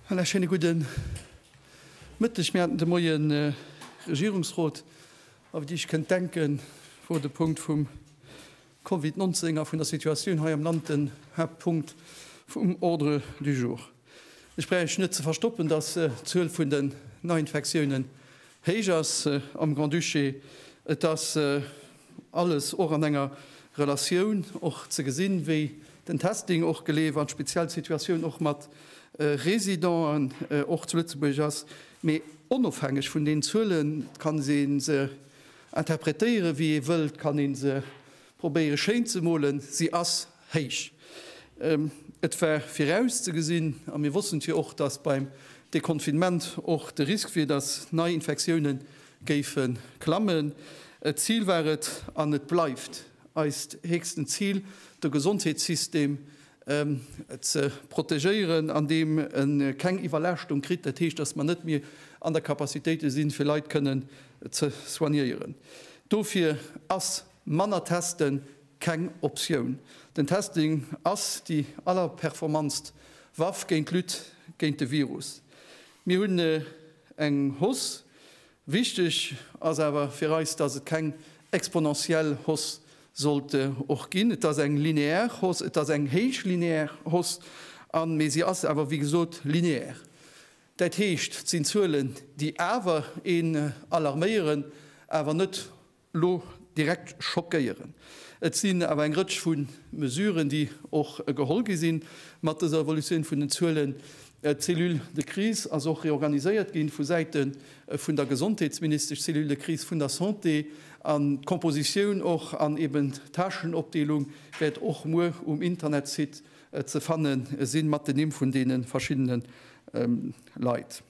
Voilà, schéine gudde Mëtteg. Mir haten de Moien Regierungsrot, a wéi Dir Iech kënnt denken, wor de Punkt vum Covid 19 a vun der Situatioun hei am Land den Haaptpunkt vum Ordre du jour. Ech brauch Iech net ze verstoppen, dass d'Zuel vun den Neiinfektiounen héich ass am Grand-Duché. Et ass alles och an enger Relatioun och ze gesinn, wéi den Testing och geleef an d'speziell Situatioun och mat Residenten och zu Lëtzebuerg ass. Mee onofhängeg vun den Zuelen, et kann ee se interpretéieren, wéi ee wëll, et kann ee se probéiere schéin ze molen, si ass héich. Et war virauszegesinn, a mir wossten et jo och, datt beim Deconfinement och de Risk wier, datt nei Infektioune géife klammen. D'Zil war et, an et bleift eist héchsten Zil, de Gesondheetssystem ze protegéieren, andeem e keng Iwwerlaaschtung kritt, dat heescht, datt mer net méi an der Capacitéite sinn, fir Leit kënnen ze soignéieren. Dofir ass manner testen keng Optioun. Den Testing ass déi allerperformantst Waff géint d'Lutte géint de Virus. Mir hunn eng Hausse. Wichteg ass awer fir eis, dass et keng exponentiell Hausse sollt och ginn. Et ass eng linear Hausse, et ass eng héich linear Hausse, an, mee si ass awer wéi gesot linear. Dat heescht, et sinn Zuelen, déi awer een alarméieren, awer net lo direkt schockéieren. Et sinn awer eng Rëtsch vu Mesuren, déi och geholl gi sinn mat dëser Evolutioun vun den Zuelen. D'Cellule de crise ass och reorganiséiert ginn vu Säite vun der Gesondheetsministesch, d'Cellule de crise vun der Santé, an d'Kompositioun och an eben d'Tâchenopdeelung wäert och muer um Internetsite ze fanne sinn, mat den Nimm vun deene verschiddene Leit.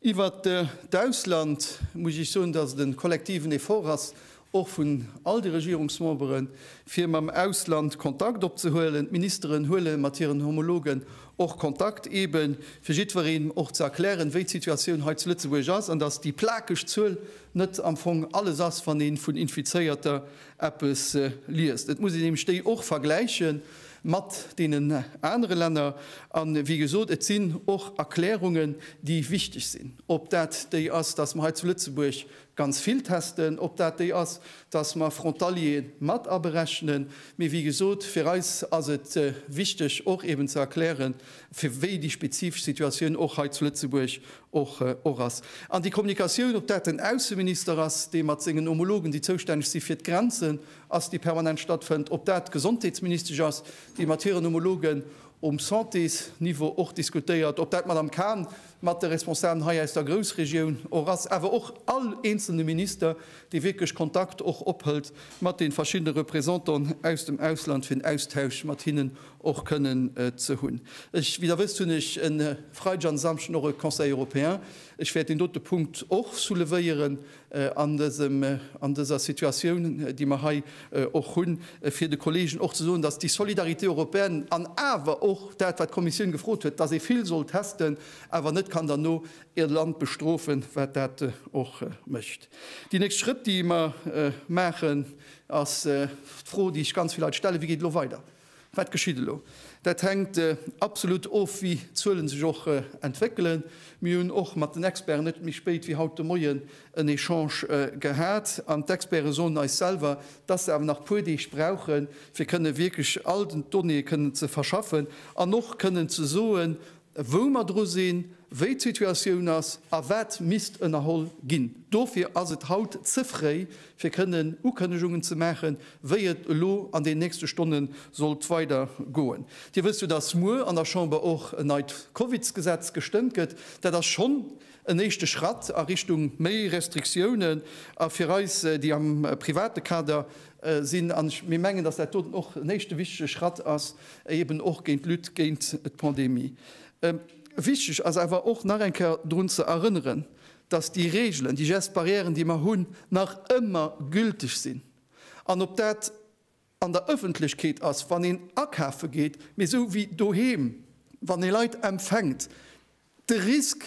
Iwwert d'Ausland muss ech soen, dass et e kollektiven Effort ass, och vun all de Regierungsmemberen, fir mam Ausland Kontakt opzehuelen. D'Ministeren huele mat hiren Homologen och Kontakt, eebe fir jiddwereen och ze erklären, wéi d'Situatioun hei zu Lëtzebuerg ass an dass déi plakeg Zuel net am Fong alles ass, wann ee vun Infizéierter eppes liest. Et muss een nämlech déi och vergläiche mat deenen anere Länner. A wéi gesot, et sinn och Erklärungen, déi wichteg sinn. Ob dat déi ass, dass mer hei zu Lëtzebuerg ganz vill testen, ob dat déi ass, dass mer Frontaliere mat aberechnen. Mee wéi gesot, fir eis ass et wichteg och eben ze erklären, fir wéi déi spezifesch Situatioun och hei zu Lëtzebuerg och och ass. An déi Kommunikatioun, ob dat den Ausseminister ass, dee mat sengen Homologen, déi zoustänneg si fir d'Grenzen, ass, déi permanent stattfënnt, ob dat d'Gesondheetsministesch ass, déi mat hiren Homologen um Santésniveau och diskutéiert, ob dat d'Madame Cahn mat de Responsabelen hei aus der Groussregioun och ass, awer och all eenzelne Minister, dee wierklech Kontakt och ophëlt mat de verschiddene Représentanten aus dem Ausland, fir en Austausch mat hinnen och kënnen ze hunn. Ech, wéi Der wësst, hunn ech e Freideg an e Samschden och e Conseil européen. Ech wäert deen dote Punkt och soulevéieren an dësem, an dëser Situatioun, déi mer hei och hunn, fir de Kollegen och ze soen, dass déi Solidarité européenne an awer och dat, wat d'Kommissioun gefrot huet, dass ee vill soll testen, awer net kann derno e Land bestrofen, wat dat och mécht. Déi nächst Schrëtt, déi mer maachen, ass d'Fro, déi sech ganz vill Leit stellen, Wéi geet et elo weider? Wat geschitt elo? Dat hänkt absolut of, wéi d'Zuele sech och entwéckelen. Mir hunn och mat den Experten net méi spéit wéi haut de Moien en Echange gehat. An d'Experte soen eis selwer, dass se awer nach puer Deeg brauchen, fir kënne wierklech all d'Donnéeë kënnen ze verschaffen an och kënnen ze soen, wou mer dru sinn, wéi d'Situatioun ass a wat misst ënnerholl ginn. Dofir ass et haut ze fréi, fir kënnen Ukënnegungen ze maachen, wéi et elo an den nächste Stonne sollt weider goen. Dir wësst jo, dass muer an der Chamber och en neit Covidsgesetz gestëmmt gëtt. Dat ass schonn en éischte Schratt a Richtung méi Restriktiounen a fir eis, déi am private Kader sinn. An mir mengen, dass dat doten och en éischte wichtege Schratt ass, eben och géint d'Lutte géint d'Pandemie. Wichteg ass awer och nach eng Kéier drun ze erënneren, dass déi Regeln, déi Gestes barrières, déi mer hunn, nach ëmmer gülteg sinn. An ob dat an der Ëffentlechkeet ass, wann een akafe geet, mee esou wéi doheem, wann ee Leit empfänkt, De Risk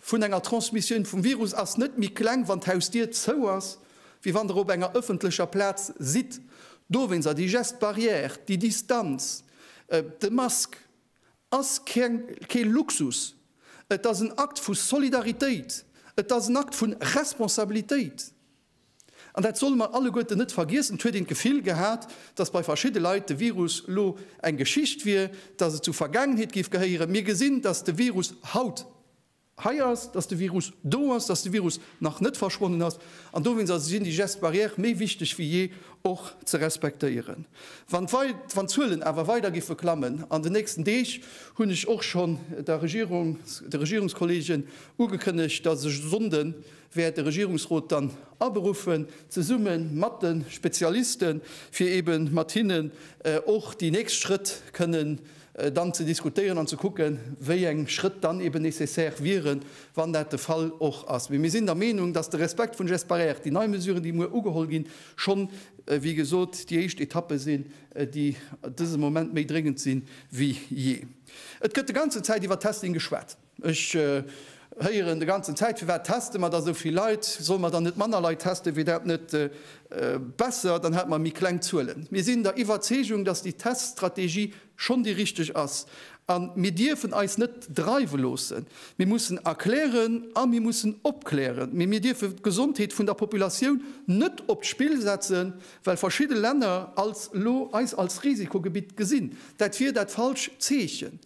vun enger Transmissioun vum Virus ass net méi kleng, wann d'Hausdier zou ass, wéi wann Der op enger ëffentlecher Plaz sidd. Dowéinst, déi Gestes barrières, déi Distanz, de Mask. ass kee Luxus, et ass en Akt vu Solidaritéit, et ass en Akt vu Responsabilitéit. An dat solle mer alleguerten net vergiessen. Et huet een d'Gefill gehat, dass bei verschidde Leit de Virus elo eng Geschicht wier, dass et zur Vergaangenheet géif gehéieren. Mir gesinn, dass de Virus haut hei ass, dass de Virus do ass, dass de Virus nach net verschwonnen ass. An dowéinst sinn déi Gestes barrières méi wichteg wéi jee och ze respektéieren. Wann d'Zuelen awer weider géife klammen an den nächsten Deeg, hunn ech och schonn der Regierung, de Regierungskollegen ugekënnegt, dass ech e Sonnden wäert de Regierungsrot dann aberuffen, zesumme mat de Spezialisten, fir ebe mat hinnen och déi nächst Schrëtt kënnen dann ze diskutéieren an ze kucken, wéi eng Schrëtt dann eben nécessaire wieren, wann dat de Fall och ass. Mee mir sinn der Meenung, dass de Respekt vun Gestes barrières, déi nei Mesuren, déi muer ugeholl ginn, schonn, wéi gesot, déi éischt Etappe sinn, déi dëse Moment méi dréngend si wéi jee. Et gëtt de ganzen Zäit iwwer Testing geschwat. Ech héieren de ganzen Zäit, Firwat teste mer da sou vill Leit? Solle mer dann net manner Leit testen? Wier dat net besser? Dann hätte mer méi kleng Zuelen. Mir sinn der Iwwerzeegung, dass déi Teststrategie schonn déi richteg ass. A mir dierfen eis net dreiwe loossen. Mir mussen erklären a mir mussen opklären. Mee mir dierfe d'Gesondheet vun der Populatioun net op d'Spill setzen, well verschidde Länner als elo eis als Risikogebitt gesinn. Dat wier dat falsch Zeechen.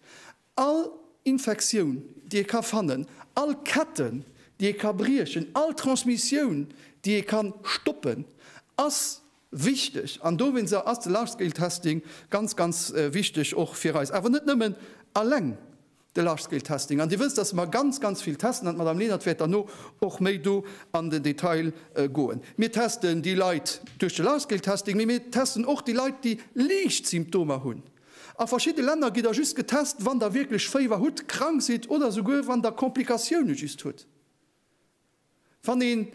All Infektioun, déi ee ka fannen, all Ketten, déi ee ka briechen, all Transmissioun, déi ee ka stoppen, ass wichteg. An dowéinster ass de Large-Scale-Testing ganz, ganz wichteg och fir eis. Awer net nëmmen alleng de Large-Scale-Testing. An Dir wësst, dass mer ganz, ganz vill testen, an d'Madame Lenert wäert derno och méi do an den Detail goen. Mir testen déi Leit duerch de Large-Scale-Testing, mee mir testen och déi Leit, déi liicht Symptomer hunn. A verschidde Länner gitt der just getest, wann der wierklech Féiwer hutt, krank sidd oder souguer wann der Komplikatioune just hutt. Wann ee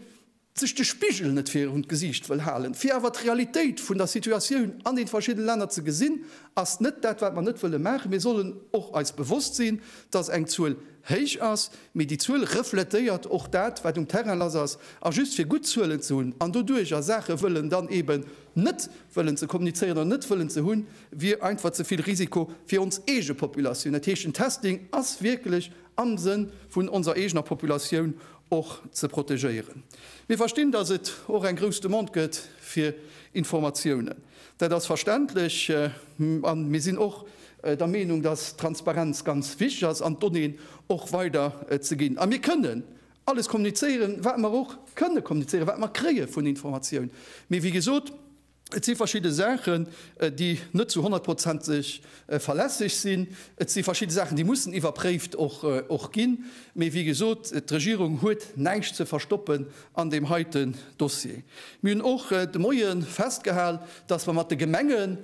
sech de Spigel net virun d'Gesiicht wëll halen, fir awer d'Realitéit vun der Situatioun an den verschiddene Länner ze gesinn, ass net dat, wat mer net wëlle maachen. Mir sollen och eis bewosst sinn, dass eng Zuel héich ass, mee déi Zuel refletéiert och dat, wat um Terrain lass ass. A just fir gutt Zuelen ze hunn an doduercher Saache wëllen dann eeben net wëllen ze kommunizéieren oder net wëllen ze hunn, wier einfach ze vill Risiko fir ons eege Populatioun. Dat heescht, den Testing ass wierklech am Sënn vun onser eegener Populatioun och ze protegéieren. Mir verstinn, dass et och eng grouss Demande gëtt fir Informatiounen. Dat ass verständlech a mir sinn och der Meenung, dass Transparenz ganz wichteg ass an d'Donnéeën och weider ze ginn. A mir kënnen alles kommunizéieren, wat mer och kënne kommunizéieren, wat mer kréie vun Informatioun. Mee wéi gesot, et si verschidde Saachen, déi net zu honnertprozenteg verlässlech sinn. Et si verschidde Saachen, déi mussen iwwerpréift och ginn. Mee wéi gesot, d'Regierung huet näischt ze verstoppen an deem heiten Dossier. Mir hunn och de Moie festgehal, dass mer mat de Gemengen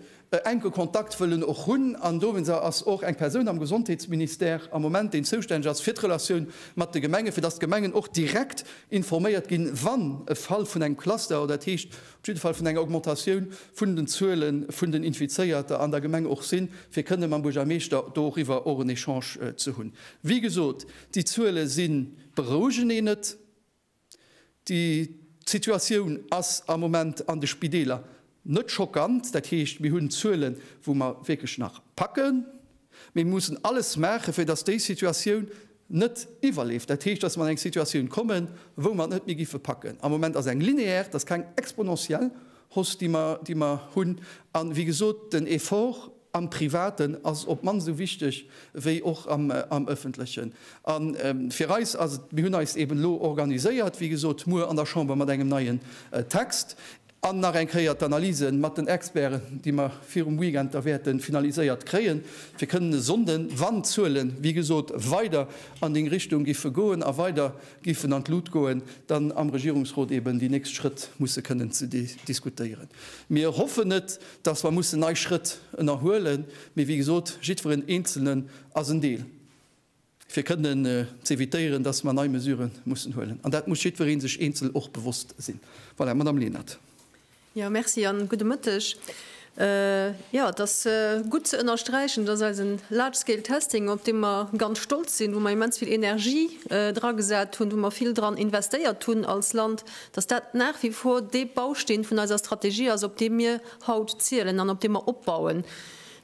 enke Kontakt wëllen och hunn an dowéinster ass och eng Persoun am Gesondheetsministère am Moment, deen zoustänneg ass fir d'Relatioun mat de Gemengen, fir dass d'Gemengen och direkt informéiert ginn, wann e Fall vun engem Cluster oder dat heescht op jidde Fall vun enger Augmentatioun vun den Zuele vun den Infizéierter an der Gemeng och sinn, fir kënne mam Buergermeeschter doriwwer och en Echange ze hunn. Wéi gesot, déi Zuele si berouegen een net. Déi Situatioun ass am Moment an de Spideeler net schockant. Dat heescht, mir hunn Zuelen, wou mer wierklech nach packen. Mee mir mussen alles maachen, fir datt déi Situatioun net iwwerleeft. Dat heescht, datt mer an eng Situatioun kommen, wou mer et net méi géife packen. Am Moment ass eng linéaire, dat ass keng exponentiell Hausse, déi mer, déi mer hunn. A wéi gesot, den Effort am Privaten ass op d'mannst esou wichteg wéi och am Ëffentlechen. A fir eis ass et, mir hunn eis eben elo organiséiert, wéi gesot, muer an der Chamber mat engem neien Text an nach eng Kéier d'Analyse mat den Experten, déi mer virum Weekend da wäerte finaliséiert kréien, fir kënnen e Sonnden, wann d'Zuelen, wéi gesot, weider an déng Richtung giffe goen a weider giffen an d'Lut goen, dann am Regierungsrot eben déi nächst Schrëtt musse kënnen ze diskutéieren. Mir hoffen net, dass mer mussen nei Schrëtt ënnerhuelen, mee wéi gesot, jiddweren Eenzelnen ass en Deel, fir kënnen ze évitéieren, dass mer nei Mesurë mussen huelen. An dat muss jiddweree sech eenzel och bewosst sinn. Voilà, Madame Lenert. Jo, merci an gudde Mëtteg. Jo, et ass gutt ze ënnersträichen, dass eisen Large Scale Testing, op dee mer ganz stolz sinn, wou mer immens vill Energie dragesat hunn, wou mer vill dran investéiert hunn als Land, dass dat nach wie vor dee Bausteen vun eiser Strategie ass, op dee mir haut zielen an op dee mer opbauen.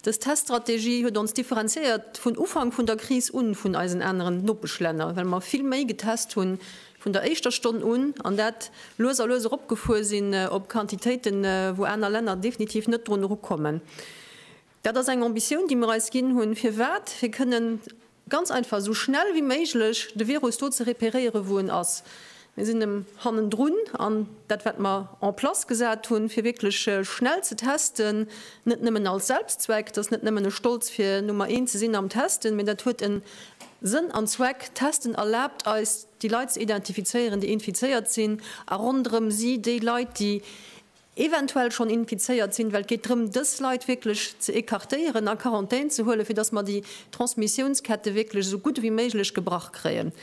Dës Teststrategie huet ons differenziéiert vun Ufank vun der Kris un vun eisen aneren Nopeschlänner, well mer vill méi getest hunn vun der éischter Stonn un an dat lues a lues eropgefuer sinn op Quantitéiten, wou aner Länner definitiv net drun erukommen. Dat ass eng Ambitioun, déi mer eis ginn hunn. Firwat? Fir kënnen ganz einfach esou schnell wéi méiglech de Virus do ze repéréieren, wou en ass. Mir sinn em hannendrun an dat, wat mer en place gesat hunn, fir wierklech schnell ze testen, net nëmmen als Selbstzweck, dat ass net nëmmen e Stolz, fir Nummer eent ze sinn am Testen, mee dat huet e Sënn an Zweck. Testen erlaabt eis, déi Leit ze identifizéieren, déi infizéiert sinn, a ronderëm si déi Leit, déi eventuell schonn infizéiert sinn, well et geet drëm, dës Leit wierklech ze écartéieren, a Quarantän ze huelen, fir dass mer déi Transmissiounskette wierklech esou gutt ewéi méiglech gebrach kréien.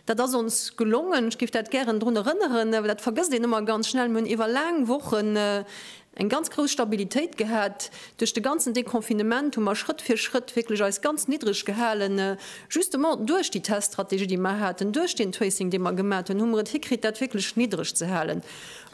Dat ass ons gelongen. Ech géif dat gären drun erënneren, well dat vergësst een ëmmer ganz schnell. Mir hunn iwwer laang Wochen eng ganz grouss Stabilitéit gehat. Duerch de ganzen Deconfinement hu mer Schrëtt fir Schrëtt wierklech eis ganz niddreg gehalen. Justement duerch déi Teststrategie, déi mer haten, duerch deen Tracing, dee mer gemat hunn, hu mer et hikritt, dat wierklech niddreg ze halen.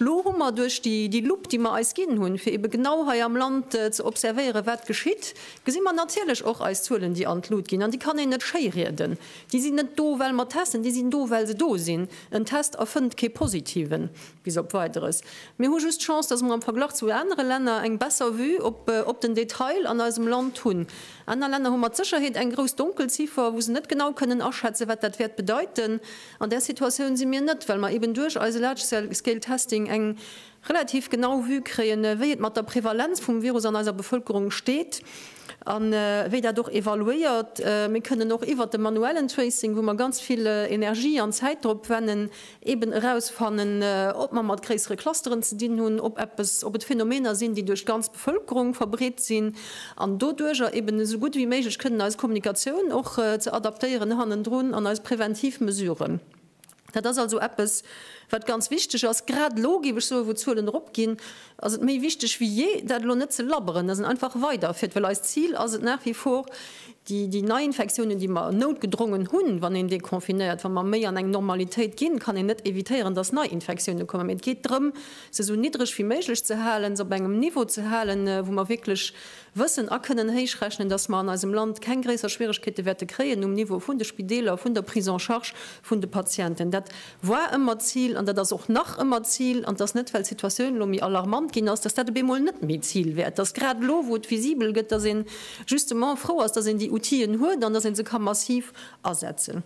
Lo hu mer duerch déi Lupp, déi mer eis ginn hunn, fir ebe genau hei am Land ze observéieren, wat geschitt, gesi mer natierlech och eis Zuelen, déi an d'Lut ginn. An déi kann een net schéirieden. Déi sinn net do, well mer testen, déi sinn do, well se do sinn. En Test erfënnt kee Positiven, bis op Weideres. Mir hu just d'Chance, dass mer am Verglach zu anere Länner eng besser Vue op den Detail an eisem Land hunn. Aner Länner hu mat Sécherheet eng grouss Donkelziffer, wou se net genau kënnen aschätzen, wat dat wäert bedeiten. An där Situatioun si mir net, well mer eben duerch eise Large Scale Testing eng relativ genau Vue kréien, wéi et mat der Prevalenz vum Virus an eiser Bevëlkerung steet a wéi dat och evaluéiert. Mir kënnen och iwwert de manuellen Tracing, wou mer ganz vill Energie an Zäit drop wennen, eben erausfannen, ob mer mat gréissere Clusteren ze dinn hunn, ob eppes, ob et Phänomener sinn, déi duerch d'ganz Bevëlkerung verbreet sinn an doduerjer eben esou gutt wéi méiglech kënnen eis Kommunikatioun och ze adaptéieren hannendrun an eis präventiv Mesuren. Dat ass also eppes, wat ganz wichteg ass. Grad elo, géif ech soen, wou d'Zuelen eropginn, ass et méi wichteg wéi jee, dat elo net ze labberen, dass een einfach weiderfiert, well eist Zil ass et nach wie vor, déi, déi Neiinfektiounen, déi mer noutgedrongen hunn, wann een deconfinéiert, wa mer méi an eng Normalitéit ginn, kann een net évitéieren, dass Neiinfektiounen kommen. Mee et geet drëm, se esou niddreg wéi méiglech ze halen, se op engem Niveau ze halen, wou mer wierklech wëssen a kënnen héichrechnen, dass mer an eisem Land keng gréisser Schwieregkeete wäerte kréien um Niveau vun de Spideeler, vun der Prise en charge vun de Patienten. Dat war ëmmer d'Zil an dat ass och nach ëmmer d'Zil. An et ass net, well d'Situatioun elo méi alarmant ginn ass, dass dat op eemol net méi d'Zil wär. Et ass grad elo, wou et visibel gëtt, dass ee justement frou ass, dass een déi Outiller huet an dass ee se ka massiv asetzen.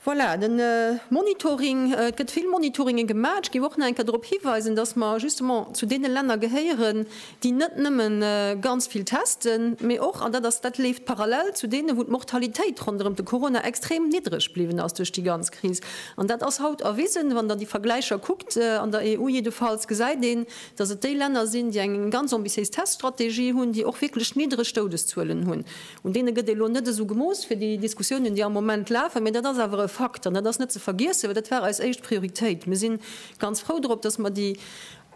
Voilà, de Monitoring, et gëtt vill Monitoringe gemaach. Ech géif och nach eng Kéier drop hiweisen, dass mer justement zu deene Länner gehéieren, déi net nëmme ganz vill testen, mee och, an dat ass, dat leeft parallel, zu deene wou d'Mortalitéit ronderëm de Corona extrem niddreg bliwwen ass duerch déi ganz Kris. An dat ass haut erwisen, wann Der déi Vergläicher kuckt, an der EU jiddefalls, gesäit een, dass et déi Länner sinn, déi eng ganz ambitiéis Teststrategie hunn, déi och wierklech niddreg Doudeszuelen hunn. Un deene gëtt elo net esou gemooss fir déi Diskussiounen, déi am Moment lafen, mä dat ass awer e Fakt an dat ass net ze vergiessen, well dat war eis éischt Prioritéit. Mir si ganz frou drop, dass mer déi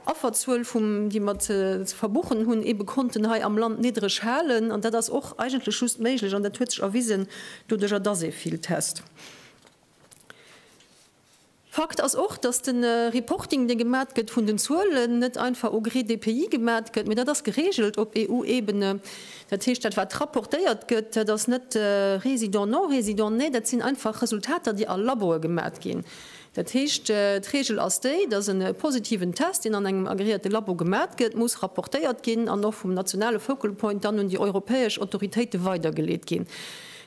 Afferzuel vum, déi mer ze verbuchen hunn, eebe konnten hei am Land niddreg halen. An dat ass och eigentlech just méiglech, an dat huet sech erwisen, doduerjer, dass ee vill test. Fakt ass och, dass de Reporting, dee gemat gëtt vun den Zuelen, net einfach au gré des pays gemat gëtt, mee dat ass geregelt op EU-Ebene. Dat heescht, dat wat rapportéiert gëtt, dat ass net Résident, non-résident, nee, dat sinn einfach Resultater, déi a Laboe gemat ginn. Dat heescht, d'Regel ass déi, dass e positiven Test, deen an engem agreéierte Labo gemat gëtt, muss rapportéiert ginn an och vum nationale Focal Point dann un déi europäesch Autoritéite weidergeleet ginn.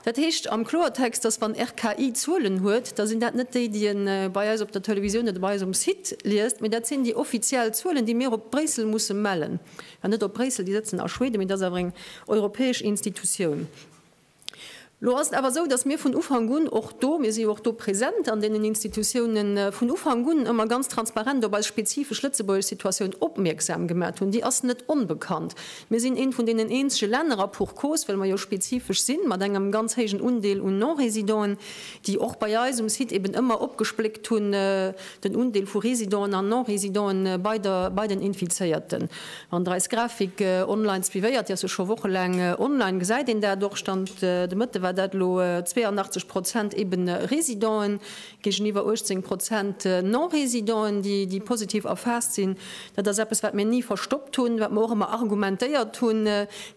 Dat heescht am Kloertext, dass wann RKI Zuelen huet, da sinn dat net déi, déi e bei eis op der Televisioun oder bei eis um Site liest, mee dat sinn déi offiziell Zuelen, déi mir op Bréissel musse mellen. Enfin, net op Bréissel, déi sëtzen a Schweden, mee dat ass awer eng europäesch Institutioun. Lo ass et awer esou, dass mir vun Ufank un och do, mir si jo och do present an deenen Institutiounen, vun Ufank un ëmmer ganz transparent op eis spezifesch lëtzebuergesch Situatioun opmierksam gemat hunn. Déi ass net onbekannt. Mir sinn eent vun deenen eenzege Länner, a pour cause, well mer jo spezifesch sinn, mat engem ganz héijen Undeel un Non-Résidenten, déi och bei eis um Site eben ëmmer opgespléckt hunn, den Undeel vu Résidenten an Non-Résidenten bei der, bei den Infizéierten. Wann Der eis Grafik online suivéiert, déi ass jo scho wochelaang online, gesäit een dat och. Stand de Mëtte war. war dat elo 82 Prozent eben Residenten géigeniwwer 18 Prozent Non-Residenten, déi positiv erfaasst sinn. Dat ass eppes, wat mir ni verstoppt hunn, wat mer och ëmmer argumentéiert hunn,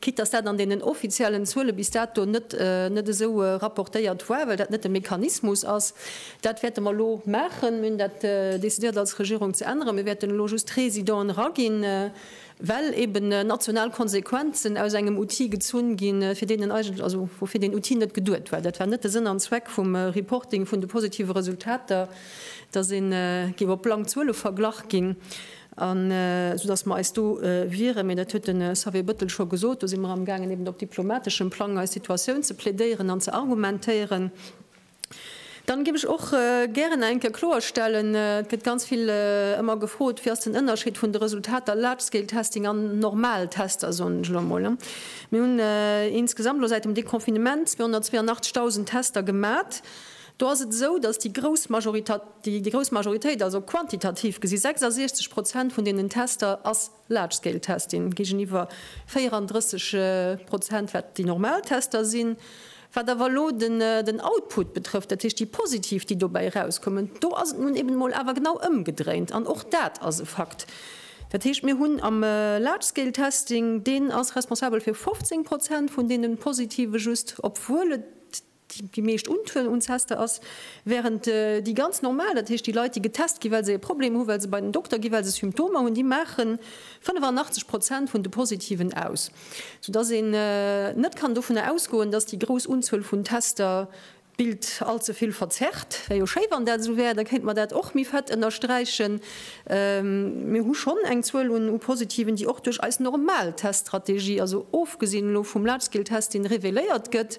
quitte dass dat an deenen offiziellen Zuele bis dato net net esou rapportéiert war, well dat net de Mechanismus ass. Dat wäerte mer elo maachen. Mir hunn dat decidéiert als Regierung ze änneren. Mir wäerten elo just d'Residenten eraginn, well eben national Konsequenzen aus engem Outil gezunn ginn, fir deen en eigentlech, also woufir deen Outil net geduet war. Dat war net de Sënn an Zweck vum Reporting vun de positive Resultater, dass ee géif op blank Zuele verglach ginn, an esou dass mer eis do wieren. Mee dat huet de Xavier Bettel scho gesot, do si mer amgaangen eben op diplomateschem Plang eis Situatioun ze plädéieren an ze argumentéieren. Dann géif ech och gären eng Kéier kloerstellen, et gëtt ganz vill ëmmer gefrot, Wéi ass den Ënnerscheed vun de Resultater Large Scale Testing an normal Tester, soen ech elo emol. Mir hunn insgesamt elo säit dem Deconfinement 282.000 Tester gemat. Do ass et esou, datt déi grouss déi grouss Majoritéit, also quantitativ gesi 66 Prozent vun deenen Tester ass Large Scale Testing, géigeniwwer 34 Prozent wat déi normal Tester sinn. Wat awer elo den Output betrëfft, dat heescht déi positiv, déi dobäi erauskommen, do ass et nun eben emol awer genau ëmgedréint. An och dat ass e Fakt. Dat heescht, mir hunn am Large Scale Testing, deen ass responsabel fir 15 Prozent vun deene Positive just, obwuel et déi meescht Unzuel un Tester ass, während déi ganz normal, dat heescht déi Leit, déi getest ginn, well se e Problem hunn, well se bei den Dokter ginn, well se Symptomer hunn, déi maache 85 Prozent vun de Positiven aus. Soudass een net kann dovunner ausgoen, dass déi grouss Unzuel vun Tester d'Bild all ze vill verzerrt. Wär jo schéi wann dat esou wär, da kéinte mer dat och méi fett ënnersträichen. Mir hu schonn eng Zuel un u Positiven, déi och duerch eis normal Teststrategie, also ofgesinn elo vum Large-Scale-Testing, reveléiert gëtt.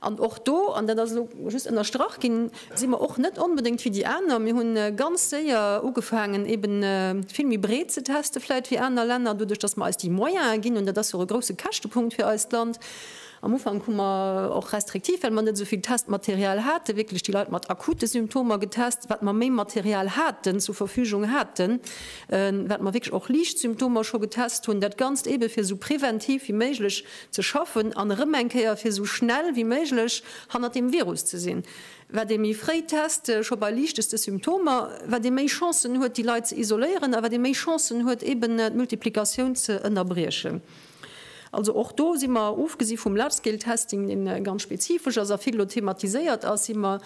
An och do, an dat ass elo just ënnerstrach ginn, si mer och net onbedéngt wéi déi aner. Mir hu ganz séier ugefaangen, eeben vill méi breet ze teste vläicht wéi aner Länner, doduerch datt mer eis déi Moyene ginn hunn. Dat ass jo och e grousse Käschtepunkt fir eist Land. Am Ufank hu mer och restriktiv, well mer net esou vill Testmaterial haten, wierklech déi Leit mat akute Symptomer getest. Wat mer méi Material haten, zur Verfügung haten, wat mer wierklech och liicht Symptomer scho getest hunn, dat Ganzt eebe fir esou preventiv wéi méiglech ze schaffen an erëm eng Kéier fir esou schnell wéi méiglech hannert deem Virus ze sinn. Wat ee méi fréi test, scho bei liichteste Symptomer, wat ee méi Chancen huet, déi Leit ze isoléieren a wat ee méi Chancen huet, eben d'Multiplikatioun ze ënnerbriechen. Also och do si mer, ofgesi vum Large-Scale-Testing, dee ganz spezifesch ass a vill elo thematiséiert ass, si mer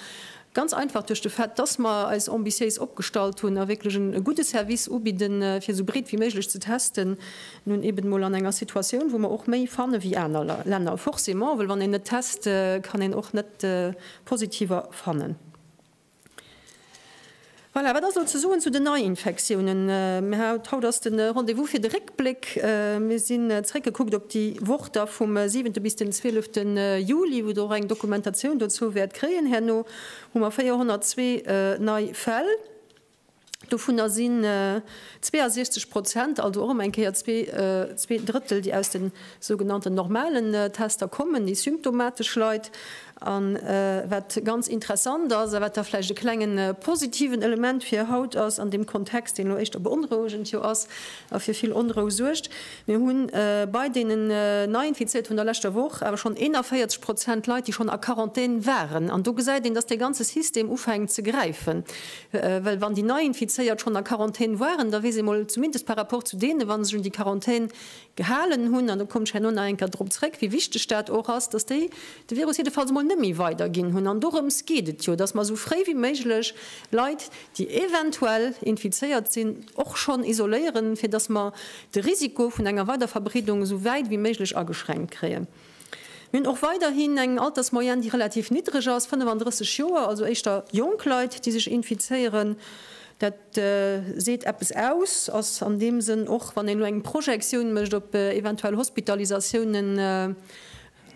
ganz einfach duerch de Fait, dass mer eis ambitiéis opgestallt hunn a wierklech e gudde Service ubidden, fir esou breet wéi méiglech ze testen, nun eben emol an enger Situatioun, wou mer och méi fanne wéi aner Länner. Forcément, well wann een net test, kann een och net Positiver fannen. Voilà, wat ass elo ze soen zu den Neiinfektiounen? Haut ass de Rendez-vous fir de Réckbléck. Mir sinn zréckgekuckt op déi Woch da vum siwente bis den zwielefte Juli, wou Der och eng Dokumentatioun dozou wäert kréien. Herno hu mer 402 nei Fäll. Dovunner sinn 62 Prozent, also och erëm eng Kéier zwee Drëttel, déi aus de sougenannten normalen Tester kommen, déi symptomatesch Leit. A wat ganz interessant ass a wat da vläicht e klenge positiven Element fir haut ass an deem Kontext, deen elo éischter beonrouegend jo ass a fir vill Onrou suergt, Mir hu bei deenen Neiinfizéierte vun der leschter Woch awer schonn 41 Prozent Leit, déi schonn a Quarantän waren. An do gesäit een, dass dee ganze System ufänkt ze gräifen. Well wann déi Neiinfizéiert schonn a Quarantän waren, da weess ee mol zumindest par rapport zu deenen, wa se sech un déi Quarantän gehalen hunn, an do kommen ech herno nach eng Kéier drop zréck, wéi wichteg dat och ass, dass déi de Virus jiddefalls emol net méi weiderginn hunn. An dorëms geet et jo, dass mer esou fréi wéi méiglech Leit, déi eventuell infizéiert sinn, och schonn isoléieren, fir dass mer de Risiko vun enger Weiderverbreedung esou wäit wéi méiglech ageschränkt kréien. Mir hunn och weiderhin eng Altersmoyenne, déi relativ niddreg ass, 35 Joer, also éischter jonk Leit, déi sech infizéieren. Dat seet eppes aus, ass an deem Sënn och, wann een elo eng Projektioun mécht op eventuell Hospitalisatiounen,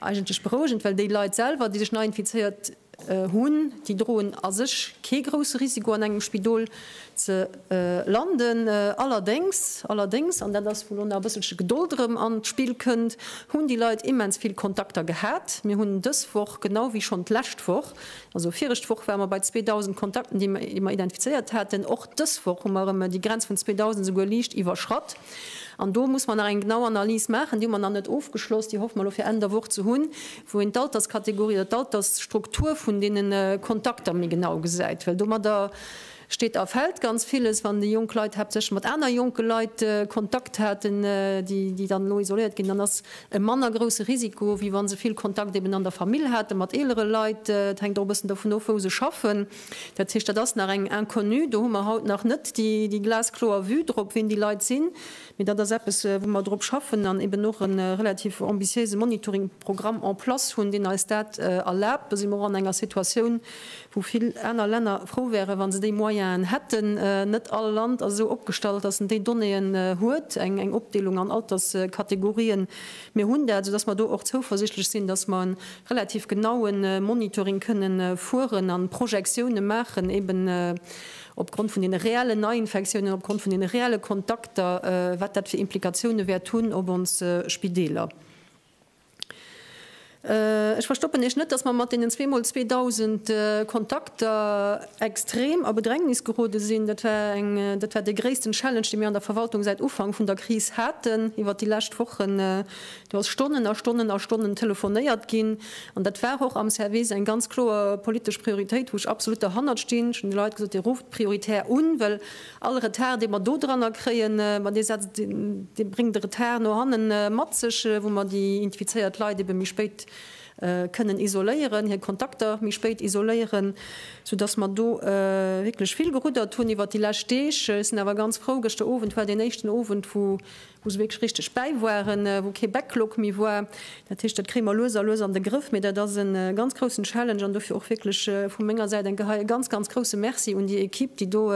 eigentlech berouegend, well déi Leit selwer, déi sech nei infizéiert hunn, déi droen a sech kee grousse Risiko an engem Spidol ze landen. Allerdéngs, allerdéngs, an dat ass wou elo nach e bësselche Gedold erëm an d'Spill kënnt, hunn déi Leit immens vill Kontakter gehat. Mir hunn dës Woch, genau wéi schonn d'lescht Woch, also viregt Woch ware mer bei 2.000 Kontakten, déi mer identifizéiert haten, och dës Woch hu mer erëm déi Grenz vun 2.000 esouguer liicht iwwerschratt. An do muss mer nach eng genau Analys maachen, déi hu mer nach net ofgeschloss, déi hoffe mer elo fir Enn der Woch ze hunn, wou een d'Alterskategorie oder d'Altersstruktur vun deene Kontakter méi genau gesäit, well domadder steet a fält ganz villes, wann déi jonk Leit haaptsächlech mat aner jonke Leit Kontakt haten, déi dann elo isoléiert ginn, dann ass e manner grousse Risiko, wéi wa se vill Kontakt eben an der Famill hate mat eelere Leit. Et hänkt och e bëssen dovun of, wou se schaffen. Dat heescht, dat ass nach eng Inconnue. Do hu mer haut nach net déi glaskloer Vue drop, wien déi Leit sinn. Mee dat ass eppes, wou mer drop schaffen an eben och e relativ ambitiéise Monitoringprogramm en place hunn, deen eis dat erlaabt. Do si mer och an enger Situatioun, wou vill aner Länner frou wären, wa se déi Moyenen hätten. Net all Land ass esou opgestallt, datt en déi Donnéeën huet, eng Opdeelung an Alterskategorien. Mir hunn dat, soudatt mer do och zouversichtlech sinn, datt mer e relativ genaue Monitoring kënnen fueren an Projektioune maachen, eben opgrond vun deene reellen Neiinfektiounen, opgrond vun deene reelle Kontakter, wat dat fir Implikatioune wäert hunn op ons Spideeler. Ech verstoppen Iech net, dass mer mat deenen zweemol 2.000 Kontakter extrem a Bedrängnis gerode sinn. Dat war eng, dat war dee gréissten Challenge, dee mir an der Verwaltung säit Ufank vun der Kris haten iwwert déi lescht Wochen. Do ass Stonnen a Stonnen a Stonnen telefonéiert ginn. An dat war och am Service eng ganz kloer politesch Prioritéit, wou ech absolut derhannert stinn. Ech hunn de Leit gesot, Dir rufft prioritär un, well All Retard, dee mer do dranner kréien, ma dee setzt, dee bréngt e Retard no hanne mat sech, wou mer déi infizéiert Leit ebe méi spéit kënnen isoléieren, hir Kontakter méi spéit isoléieren, soudass mer do wierklech vill geruddert hunn iwwert déi lescht Deeg. Ech sinn awer ganz frou, gëschter Owend war deen éischten Owend, wou wou se wierklech richteg bäi waren, wou kee Backlog méi war. Dat heescht, dat kréie mer lues a lues an de Grëff, mee dat ass e ganz groussen Challenge an dofir och wierklech vu menger Säit eng Kéier hei e ganz, ganz grousse Merci un déi Equipe, déi do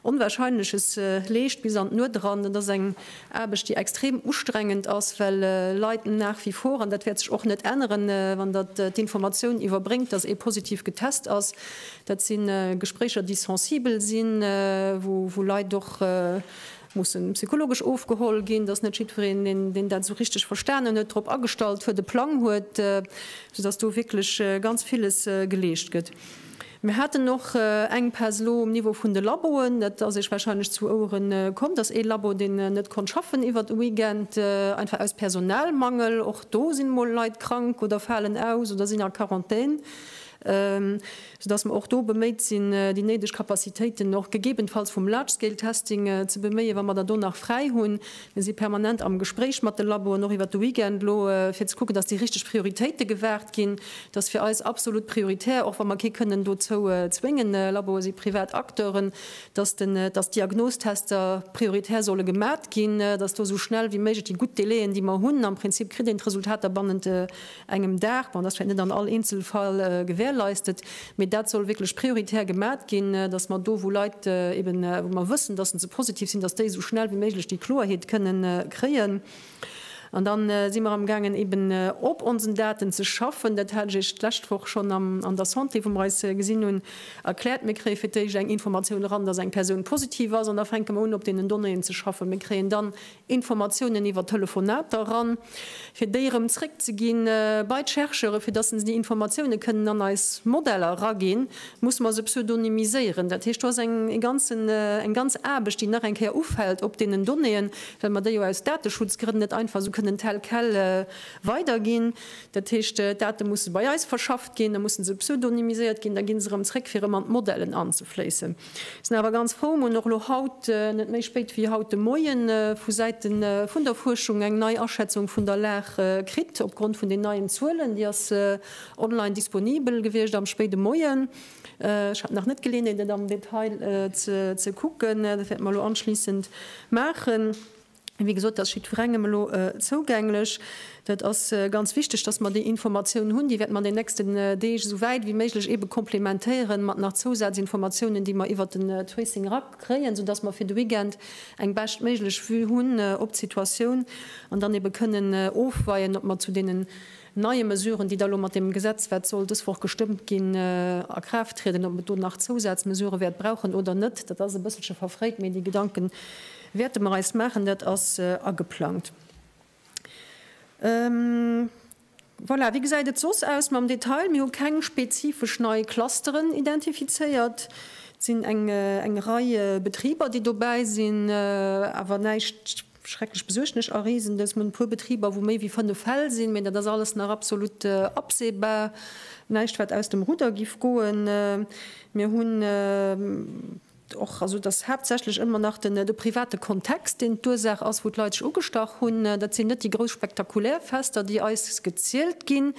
Onwahrscheinleches leescht bis an d'Nuet eran. Dat ass eng Aarbecht, déi extrem ustrengend ass, well Leit nach wie vor, an dat wäert sech och net änneren, wann Der d'Informatioun iwwerbréngt, dass ee positiv getest ass, dat si Gespréicher, déi sensibel sinn, wou Leit och, mussen psychologesch ofgeholl ginn, dass net jiddwereen, deen, deen dat esou richteg verstanen huet, drop agestallt huet, e Plang huet, soudass do wierklech ganz villes geleescht gëtt. Mir haten och Enkpäss elo um Niveau vun de Laboen. Dat ass Iech wahrscheinlech zu Ouere komm, dass ee Labo, deen net konnt schaffen iwwert de Weekend, einfach aus Personalmangel, och do sinn emol Leit krank oder falen aus oder sinn a Quarantän, soudass mer och do beméit sinn, déi néideg Capacitéiten och gegebenfalls vum Large-Scale-Testing ze beméien, wa mer der do nach fräi hunn. Mir si permanent am Gespréich mat de Laboen, och iwwert de Weekend elo, fir ze kucken, dass déi richteg Prioritéite gewaart ginn. Dat ass fir eis absolut prioritär, och wa mer kee kënnen dozou zwéngen, Laboe si privat Acteuren, dass den, dass d'Diagnostester prioritär solle gemat ginn, dass do esou schnell wéi méiglech déi gutt Délaiën, déi mer hunn, am Prinzip kritt een d'Resultater bannent engem Dag, bon, dat ass vläicht net an all Eenzelfall gewährleistet, mee dat soll wierklech prioritär gemat ginn, dass mer do, wou Leit eben, wou mer wëssen, dass se positiv sinn, dass déi esou schnell wéi méiglech déi Kloerheet kënnen kréien. An da si mer amgaangen, eben op onsen Daten ze schaffen. Dat hat ech Iech d'lescht Woch schonn an der Santé, wou mer eis gesinn hunn, erkläert. Mir kréie fir d'éischt eng Informatioun eran, dass eng Persoun positiv ass, an da fänke mer un, op deenen Donnéeën ze schaffen. Mir kréien dann Informatiounen iwwer Telefonater eran, fir déi erëm zréckzeginn bei d'Chercheure fir dass se déi Informatioune kënnen an eis Modeller eraginn, musse mer se pseudonymiséieren. Dat heescht, do ass eng e ganzen, eng ganz Aarbecht, déi nach eng Kéier ufält op deenen Donnéeën, well mer déi jo aus Dateschutzgrënn net einfach esou kënnen tel quel weiderginn. Dat heescht, d'Date musse bei eis verschafft ginn, da musse se pseudonymiséiert ginn, da gi se erëm zréck, fir erëm an d'Modellen anzefléissen. Sinn awer ganz frou, mer hunn och elo haut, net méi spéit wéi haut de Moien, vu Säite vun der Fuerschung eng nei Aschätzung vun der Lag kritt, opgrond vun den neien Zuelen. Déi ass online disponibel gewiescht am spéide Moien. Ech hat nach net d'Geleeënheet, et am Detail ze kucken. Dat wäerte mer elo anschliissend maachen. Wéi gesot, dat ass jiddwerengem elo zougänglech. Dat ass ganz wichteg, dass mer déi Informatioun hunn. Déi wäerte mer an den nächsten Deeg esou wäit wéi méiglech eebe komplementéieren mat nach Zousazinformatiounen, déi mer iwwert den Tracing erakréien, soudass mer fir de Weekend eng beschtméiglech Vue hunn op d'Situatioun an dann eebe kënnen ofweien, ob mer zu deenen neie Mesuren, déi da elo mat deem Gesetz, wat soll dës Woch gestëmmt ginn, a Kraaft trieden, ob et do nach Zousazmesurë wäert brauchen oder net, dat ass e bësselche verfréit, mee déi Gedanke wäerte mer eis maachen, dat ass ageplangt. Voilà, wéi gesäit et soss aus mam Detail? Mir hu keng spezifesch nei Clusteren identifizéiert. Et sinn eng Rei Betriber, déi dobäi sinn, awer näischt. schrecklech besuergneserreegendes. Mir hunn e puer Betriber, wou méi wéi 5 Fäll sinn, mee dat ass alles nach absolut absehbar, näischt wat aus dem Rudder giff goen. Mir hunn och, also et ass haaptsächlech ëmmer nach den de private Kontext, deen d'Ursaach ass, wou d'Leit sech ugestach hunn. Dat sinn net déi grouss spektakulär Fester, déi eis gezielt ginn,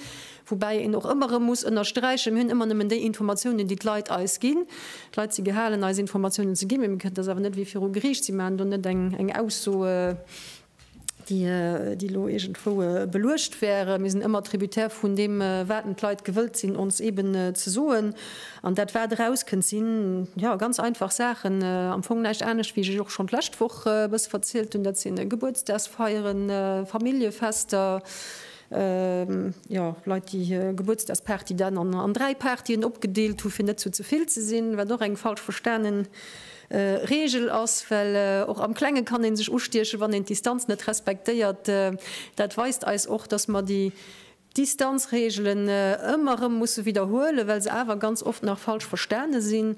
woubäi een och ëmmer erëm muss ënnersträichen, mir hunn ëmmer nëmmen déi Informatiounen, déi d'Leit eis ginn. D'Leit si gehalen, eis Informatiounen ze ginn, mee mir kënnen dat awer net wéi viru Geriicht. Si maachen do net eng Ausso, déi elo iergendwou beluecht wär. Mir sinn ëmmer tributaire vun deem, wat d'Leit gewëllt sinn, ons eeben ze soen. An dat, wat erauskënnt, sinn, jo, ganz einfach Saachen, am Fong näischt anescht, wéi ech iech och schonn d'lescht Woch e bësse verzielt hunn. Dat si Gebuertsdagsfeieren, Familljefester, jo, Leit, déi hir Gebuertsdagsparty dann an 3 Partyen opgedeelt hu fir net zu ze vill ze sinn, wat och eng falsch verstanen Reegel ass, well och am Klenge kann ee sech ustiechen, wann een d'Distanz net respektéiert. Dat weist eis och, dass mer déi Distanzreegelen ëmmer erëm musse widderhuelen, well se awer ganz oft nach falsch verstane sinn.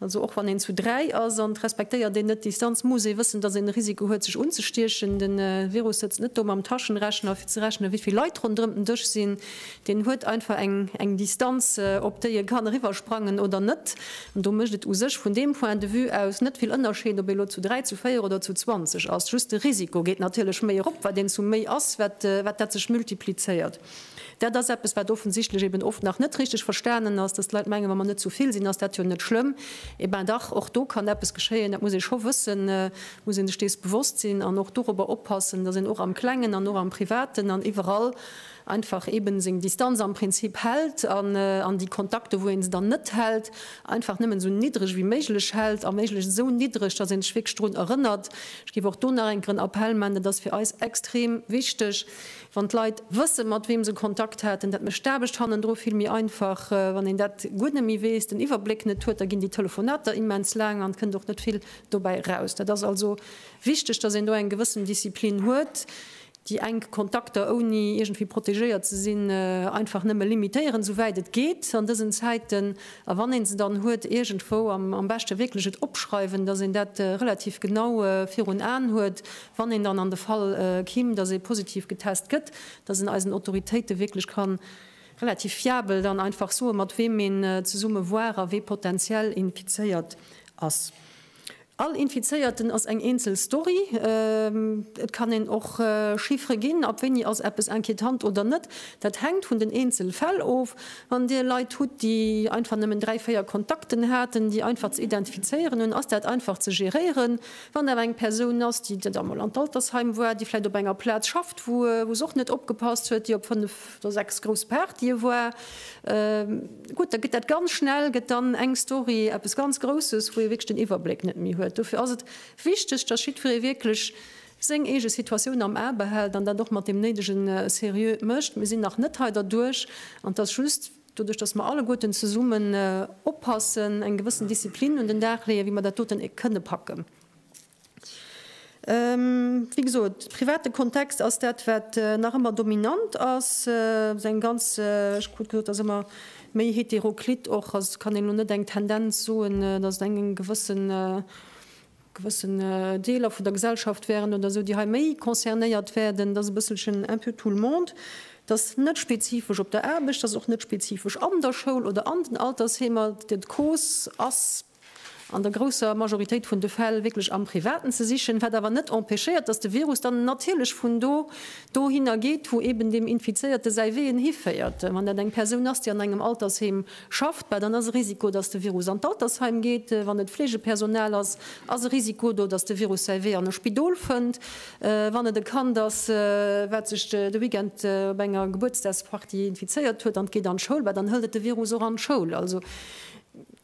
Also och wann een zu 3 ass an et respektéiert een net d'Distanz, muss ee wëssen, dass een e Risiko huet sech unzestiechen. De Virus sëtzt net do mam Taschenrechner fir ze rechnen, wéi vill Leit ronderëm den Dësch sinn. Deen huet einfach eng eng Distanz, op déi e kann eriwwersprangen oder net. An do mécht et u sech vun deem Point de vue aus net vill Ënnerscheed, ob ee lo zu 3, zu 4 oder zu 20 ass. Just de Risiko geet natierlech méi erop, wat een zu méi ass, wat wat dat sech multiplizéiert. Dat ass eppes, wat offensichtlech eben oft nach net richteg verstanen ass, dass d'Leit mengen, wa mer net zu vill sinn, ass dat jo net schlëmm. Eh ben dach, och do kann eppes geschéien. Dat muss ee scho wëssen, muss ee sech dees bewosst sinn an och dorobber oppassen, dass een och am Klengen an och am Privaten an iwwerall einfach eben seng Distanz am Prinzip hält an an déi Kontakte, wou ee se dann net hält, einfach nëmmen esou niddreg wéi méiglech hält a méiglechst esou niddreg, dass ee sech wierklech drun erënnert. Ech géif och do nach eng Kéier en Appell maachen, dat ass fir eis extrem wichteg, Wann d'Leit wëssen, mat weem se Kontakt haten, dat mécht d'Aarbecht hannendru vill méi einfach. Wann een dat guer net méi weess, den Iwwerbléck net huet, da ginn déi Telefonater immens laang an et kënnt och net vill dobäi eraus. Dat ass also wichteg, dass een do eng gewëssen Disziplin huet, déi enk Kontakter, ouni iergendwéi protegéiert ze sinn, einfach nëmme limitéieren, esouwäit et geet an dësen Zäiten. A wann ee se dann huet, iergendwou am beschte wierklech et opschreiwen, dass een dat relativ genau virun Aen huet, Wann een dann an de Fall kimm, dass ee positiv getest gëtt, dass en eisen Autoritéite wierklech ka relativ fiabel dann einfach soen, mat weem een zesumme war a wee potentiell infizéiert ass. All Infizéierten ass eng eenzel Story. Et kann een och Chiffere ginn, ab wéini ass eppes inquietant oder net. Dat hänkt vun den Eenzelfäll of. Wann Dir Leit hutt, déi einfach nëmmen 3, 4 Kontakten haten, déi einfach ze identifizéieren hunn, ass dat einfach ze geréieren. Wann awer eng Persoun ass, déi da mol an d'Altersheim war, déi vläicht op enger Plaz schafft, wou se och net opgepasst huet, déi op 5 oder 6 grouss Partye war, gutt, da gëtt dat ganz schnell, gëtt dann eng Story eppes ganz Grousses, wou ee wierklech den Iwwerbléck net méi huet. Dofir ass et wichteg, dass jiddweree wierklech seng eege Situatioun am A behält an dat och mat deem néidege Seriö mécht. Mir sinn nach net hei derduerch an et ass just, Doduerch, dass mer alleguerten zesummen oppassen, eng gewëssen Disziplin un den Dag leeën, wéi mer dat doten kënne packen. Wéi gesot, private Kontext ass dat, wat nach ëmmer dominant ass. Et ass eng ganz, ech krut gesot, ass ëmmer méi heteroklit och. Also et kann een elo net eng Tendenz soen, dass et eng gewëssen, gewëssen Deeler vun der Gesellschaft wären oder esou, déi hei méi concernéiert werden. Dat ass e bësselchen un peu tout le monde. Dat ass net spezifesch op der Aarbecht, dat ass och net spezifesch an der Schoul oder an den Altersheemer. D'Cause ass an der grousser Majoritéit vun de Fäll wierklech am Privaten ze sichen, wat awer net empêchéiert, dass de Virus dann natierlech vun do dohinner geet, wou eben deem Infizéierte säi Wee en hiféiert. Wann dat eng Persoun ass, déi an engem Altersheem schafft, bah dann ass e Risiko, dass de Virus an d'Altersheim geet. Wann et Fleegepersonal ass, ass e Risiko do, dass de Virus säi Wee an e Spidol fënnt. Wann et e Kand ass, wat sech de Weekend op enger Gebuertsdagsparty infizéiert huet an et geet an d'Schoul, bah dann hëlt et de Virus och an d'Schoul. Also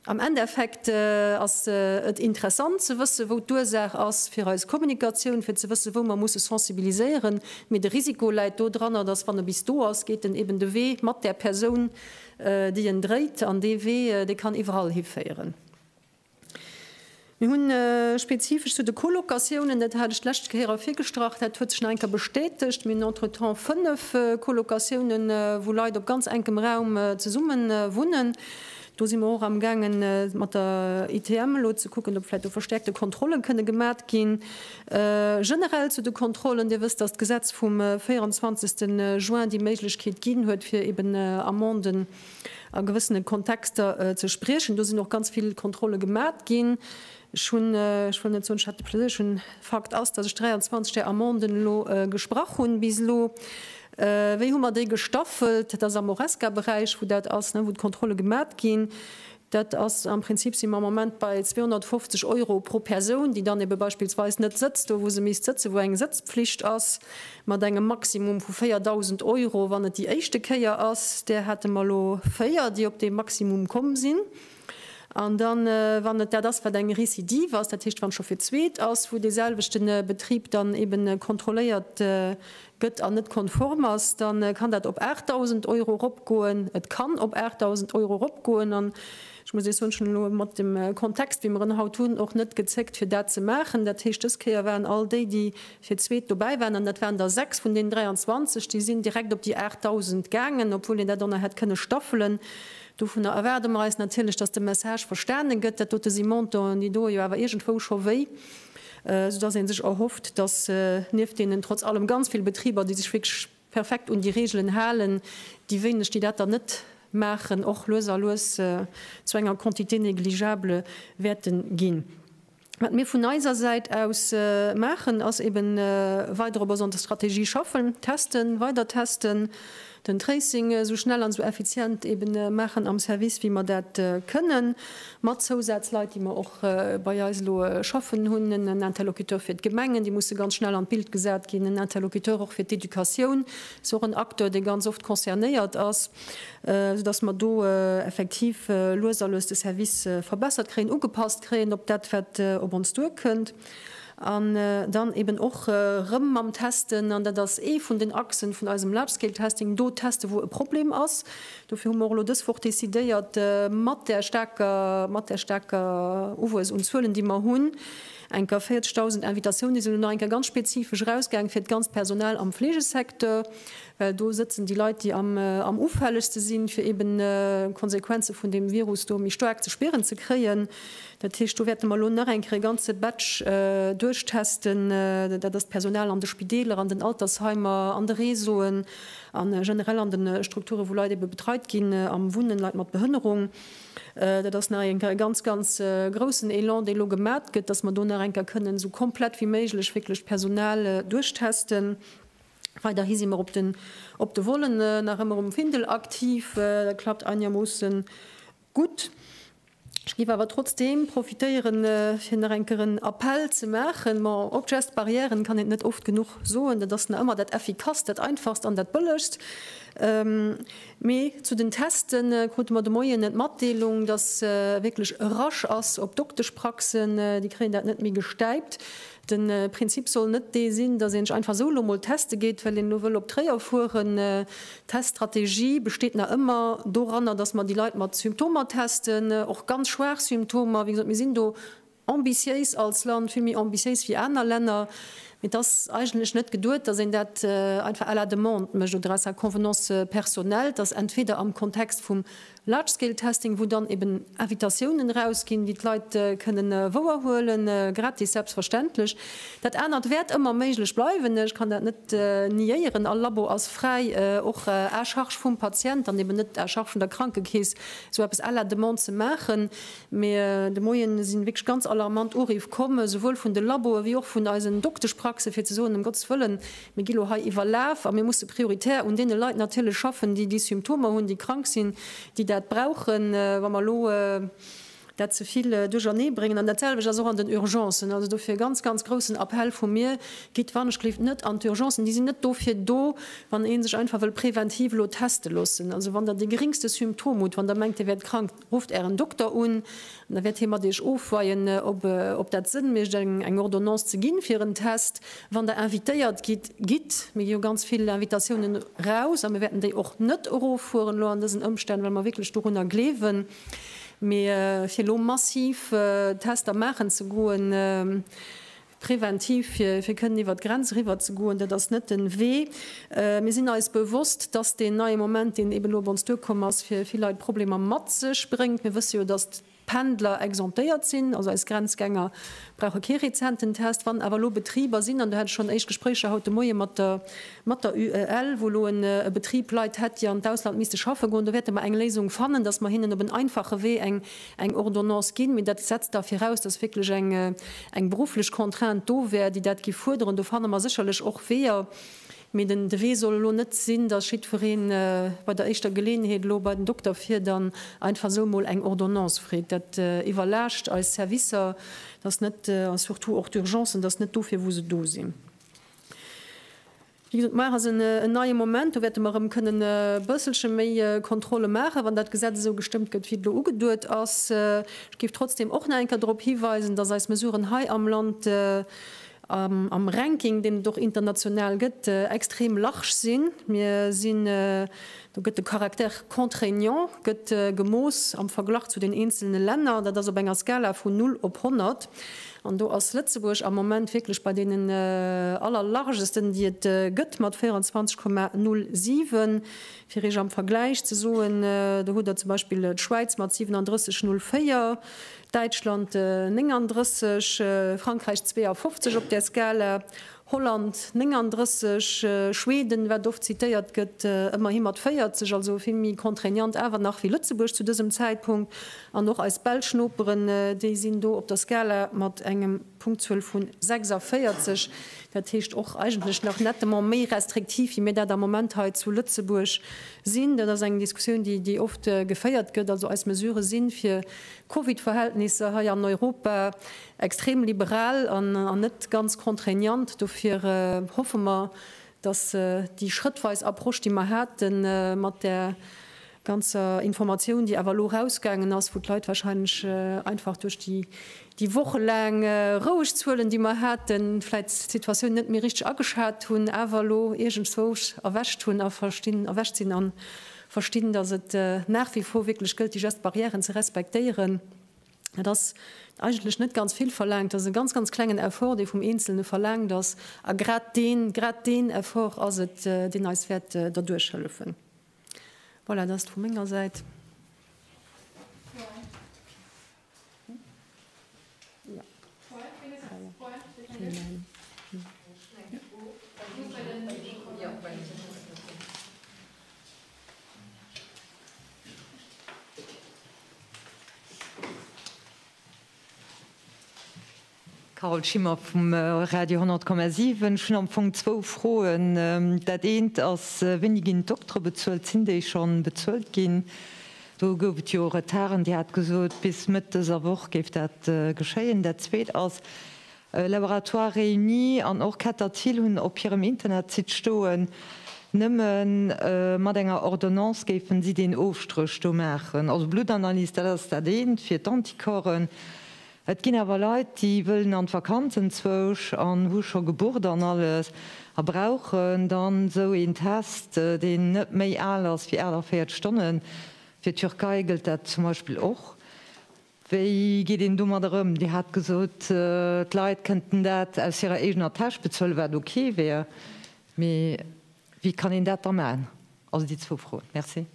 am Endeffekt ass et interessant ze wëssen, wou d'Ursaach ass fir eis Kommunikatioun, fir ze wëssen, wou mer musse sensibiliséieren. Mee de Risiko läit do dranner, dass wann e bis do ass, geet en eben de Wee mat där Persoun, déi en dréit, an dee Wee, dee kann iwwerall hiféieren. Mir hunn spezifesch zu de Colocatiounen, dat hat ech d'lescht Kéier ervirgestrach, dat huet sech nach eng Kéier bestätegt, mir hunn entretemps 5 Colocatiounen, wou Leit op ganz enkem Raum zesumme wunnen. Do si mer och amgaangen, mat der ITM elo ze kucken, ob vläicht do verstärkte Kontrolle kënne gemat ginn. Generell zu de Kontrollen, Dir wësst, dass d'Gesetz vum 24. Juin déi Méiglechkeet ginn huet, fir eben Amenden a gewëssene Kontexter ze spriechen. Do sinn och ganz vill Kontrolle gemat ginn. Ech hunn, ech wëll net soen, ech hätt de Plaisir, ech hunn, Fakt ass, dass ech 23 där Amenden elo gesprach hunn bis elo. Wéi hu mer déi gestaffelt? Dat ass am Horesca-Beräich, wou dat ass, wou d'Kontrolle gemat ginn. Dat ass am Prinzip si mer am Moment bei 250 Euro pro Persoun, déi dann ebe beispillsweis net sëtzt do, wou se misst sëtzen, wou eng Sëtzpflicht ass, mat engem Maximum vu 4.000 Euro, wann et déi éischte Kéier ass. Där hate mer elo véier, déi op dee Maximum komm sinn. An dann, wann et dat ass, wat eng Récidive ass, dat heescht, wann et scho fir d'zweet ass, wou deeselwechte Betrib dann eben kontrolléiert gëtt an net konform ass, da kann dat op 8.000 Euro eropgoen. Et kann op 8.000 Euro eropgoen. An ech muss Iech soen, ech hunn elo mat dem Kontext, wéi mer en haut hunn, och net gezéckt, fir dat ze maachen. Dat heescht, dës Kéier waren all déi, déi fir d'zweet dobäi waren, an dat waren der sechs vun deenen 23, déi sinn direkt op déi 8.000 gaangen, obwuel een dat och nach hätt kënne staffelen. Dovunner erwaarde mer eis natierlech, dass de Message verstane gëtt. Dat dote si Montanten, déi doe jo awer iergendwou scho wéi, soudass ee sech erhofft, dass nieft deenen trotz allem ganz vill Betriber, déi sech wierklech perfekt un déi Reegelen halen, déi wéineg, déi dat dann net maachen, och lues a lues zu enger Quantité négligeable wäerte ginn. Wat mir vun eiser Säit aus maachen, ass eben weider op eiser Strategie schaffen, testen, weider testen, den Tracing esou schnell an esou effizient eben maachen am Service, wéi mer dat kënnen, mat Zousazleit, déi mer och bei eis elo schaffen hunn, en Interlocuteur fir d'Gemengen, déi musse ganz schnell an d'Bild gesat ginn, en Interlocuteur och fir d'Educatioun, ass och en Acteur, dee ganz oft concernéiert ass. Soudass mer do effektiv lues a lues de Service verbessert kréien, ugepasst kréien op dat, wat op ons duerkënnt. An dann eben och erëm mam Testen, an dat ass ee vun den Achsen vun eisem Large-Scale-Testing, do testen, wou e Problem ass. Dofir hu mer och elo dës Woch decidéiert, mat där staarker, mat där staarker Uwuess un Zuelen, déi mer hunn, enker 40.000 Invitatiounen, déi sinn elo nach eng Kéier ganz spezifesch erausgaangen fir d'ganzt Personal am Fleegesecteur, Well do sëtzen déi Leit, déi am ufällegste sinn, fir eben d'Konsequenze vun deem Virus do méi staark ze spieren ze kréien. Dat heescht, do wäerte mer elo nach eng Kéier e ganze Batch duerchtesten. Dat ass d'Personal an de Spideeler, an den Altersheimer, an de Réseauen a generell an de Strukturen, wou Leit ebe betreit ginn, am Wunnen, Leit mat Behënnerung. Dat ass nach eng Kéier e ganz, ganz groussen Elan, dee elo gemat gëtt, dass mer do nach eng Kéier kënnen esou komplett wéi méiglech wierklech d'Personal duerchtesten. Weiderhi si mer op den op de Vollen nach ëmmer um Findel aktiv. Dat klappt einermoossen gutt. Ech géif awer trotzdeem profitéieren, fir nach eng Kéier en Appell ze maachen. Bon, op Gestes barrièren kann een et net oft genuch soen. Dat ass nach ëmmer dat Effikasst, dat Einfachst an dat Bëllegst. Mee zu den Testen krute mer de Moien d'Matdeelung, dass wierklech e Rush ass op Dokteschpraxen. Déi kréien dat net méi gestäipt. De Prinzip soll net dee sinn, datt een sech einfach esou elo mol teste geet, well een elo wëll op Tréier fueren. D'Teststrategie besteet nach ëmmer doranner, datt mer déi Leit mat Symptomer testen, och ganz schwaach Symptomer. Wéi gesot, mir sinn do ambitiéis als Land, vill méi ambitiéis wéi aner Länner. Mee et ass eigentlech net geduet, datt een dat einfach à la demande mécht oder à sa convenance personnelle. Et ass entweder am Kontext vum Large Scale Testing, wou dann eben Invitatiounen erausginn, déi d'Leit kënnen wouerhuelen, gratis selbstverständlech. Dat anert wäert ëmmer méiglech bleiwen, ech kann dat net niéieren. All Labo ass fräi, och à charge vum Patient an eben net à charge vun der Krankekeess, esou eppes à la demande ze maachen. Mee de Moien si wierklech ganz alarmant Uriff komm, esouwuel vun de Laboe wéi och vun eisen Dokteschpraxe fir ze soen, ëm Gottes Wëllen, Mir gi lo hei iwwerlaf a mir musse prioritär un deene Leit natierlech schaffen, déi déi Symptomer hunn, déi krank sinn, déi dat brauchen. Wa mer elo dat ze vill duerchernee bréngen, an dat selwecht ass och an den Urgencen, also dofir e ganz, ganz groussen Appell vu mir, Gitt wannechgelift net an d'Urgencen. Déi sinn net dofir do, wann ee sech einfach wëll präventiv elo teste loossen. Also wann Der dee geringste Symptom hutt, wann Der mengt, Dir wäert krank, Rufft Ären Dokter un, an da wäert hie mat Iech ofweien, ob dat Sënn mécht, eng Ordonnance ze ginn fir en Test. Wann Der invitéiert gitt, gitt. Mir gi jo ganz vill Invitatiounen raus a mir wäerten déi och net eroffueren elo an dësen Ëmstänn, well mer wierklech dorunner gleewen. Mee fir elo massiv Tester maachen ze goen. Präventiv, fir fir kënnen iwwert d'Grenz eriwwer ze goen. Dat ass net den Wee. Mir sinn eis bewosst, dass deen neie Moment, deen eben elo op ons duerkomm ass, fir vill Leit Problemer mat sech bréngt. Mir wësse jo, dass d'Pendler exemptéiert sinn, also eis Grenzgänger brauche kee rezenten Test. Wann awer elo Betriber sinn, an do hat ech schonn éischt Gespréicher haut de Moie mat der mat der UEL, wou elo e Betrib Leit hätt, déi an d'Ausland misste schaffe goen, do wäerte mer eng Léisung fannen, dass mer hinnen op en einfache Wee eng eng Ordonnance ginn, mee dat setzt da viraus, dass wierklech eng eng berufflech Contrainte do wär, déi dat géif fuerderen. Do fanne mer sécherlech och Weeër, mee den de Wee soll elo net sinn, dass jiddweree bei der éischter Geleeënheet elo bei den Dokter fiert an einfach esou emol eng Ordonnance freet. Dat iwwerlaascht eis Servicer, dat ass net, a surtout och d'Urgencen, dat ass net dofir, wou se do sinn. Wéi gesot, muar ass en neie Moment, do wäerte mer erëm kënnen e bësselche méi Kontrolle maachen, wann dat Gesetz esou gestëmmt gëtt, wéi et elo ugeduet ass. Ech géif trotzdem och nach eng Kéier drop hiweisen, dass eis Mesuren hei am Land am Ranking, deen et och international gëtt, extrem large sinn. Mir sinn, do gëtt de Caractère contraignant gëtt gemooss am Verglach zu den eenzelne Länner, dat ass op enger Skala vun null op 100. An do ass Lëtzebuerg am Moment wierklech bei deenen allerlargesten, déi et gëtt, mat 24,07. Fir Iech am Vergläich ze soen, do hutt Der zum Beispill d'Schwäiz mat 37,04, Däitschland 39, Frankräich 52 op där Skala, Holland 39, Schweden, wat oft zitéiert gëtt, ëmmerhi mat 40, also vill méi contraignant awer nach wéi Lëtzebuerg zu dësem Zäitpunkt. An och eis belsch Noperen, déi sinn do op der Skala mat engem Punktzuel vu 46, dat heescht och eigentlech nach nettement méi restriktiv, wéi mir dat am Moment hei zu Lëtzebuerg sinn. Dat ass eng Diskussioun, déi oft geféiert gëtt. Also eis Mesurë sinn, fir Covid-Verhältnisser hei an Europa Extrem liberal an net ganz contraignant. Dofir hoffe mer, datt déi schrëttweis Approche, déi mer haten, mat där ganzer Informatioun, déi awer elo erausgaangen ass, wou d'Leit wahrscheinlech einfach duerch déi wochelaang roueg Zuelen, déi mer haten, vläicht d'Situatioun net méi richteg ageschat hunn, awer elo iergendzwousch erwächt hunn a verstinn, erwächt sinn a verstinn, datt et nach wie vor wierklech gëllt, déi Gestes barrièren ze respektéieren. Et ass eigentlech net ganz vill verlaangt, et ass e ganz, ganz klengen Effort, dee vum Eenzelne verlaangt ass. A grad deen, grad deen Effort ass et, deen eis wäert derduerch hëllefen. Voilà, dat ass et vu menger Säit. Carole Schimmer vum Radio 10,7. Ech hunn am Fong zwou Froen. Dat eent ass, Wéini ginn d'Doktere bezuelt? Sinn déi scho bezuelt ginn? Do gouf et jo Retarden. Dir hat gesot, bis Mëtt dëser Woch géif dat geschéien. Dat zweet ass, Laboratoires Réunis an och Ketterthill hunn op hirem Internetsite stoen, nëmme mat enger Ordonnance géifen si deen Ofstréch do maachen. Also Bluttanalys, dat ass dat eent fir d'Anticorpsen. Et ginn awer Leit, déi wëllen an d'Vakanz enzwousch an hu scho gebucht an alles a brauchen dann esou een Test, deen net méi al ass wéi 48 Stonnen. Fir d'Türkei gëllt dat zum Beispill och. Wéi geet een domadder ëm? Dir hat gesot, d'Leit kënnten dat aus hirer eegener Täsch bezuelen, wat ok wär. Mee wéi kann een dat da maachen? Also déi zwou Froen. Merci.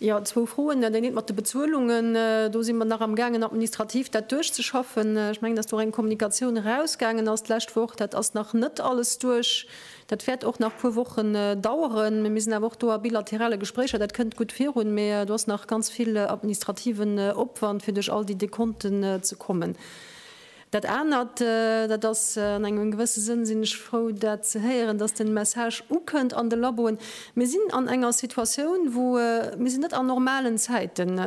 Jo, zwou Froen. Dat eent mat de Bezuelungen, do si mer nach amgaangen administrativ dat duerchzeschaffen. Ech mengen, datt do och eng Kommunikatioun erausgaangen ass d'lescht Woch. Dat ass nach net alles duerch. Dat wäert och nach puer Wochen daueren, mee mir sinn awer och do a bilaterale Gespréicher. Dat kënnt gutt virun, mee do ass nach ganz vill administrativen Opwand, fir duerch all déi Dekonten ze kommen. Dat anert, dat ass, an engem gewësse Sënn sinn ech frou, dat ze héieren, dass den Message ukënnt an de Laboen. Mir sinn an enger Situatioun, wou, mir sinn net an normalen Zäiten.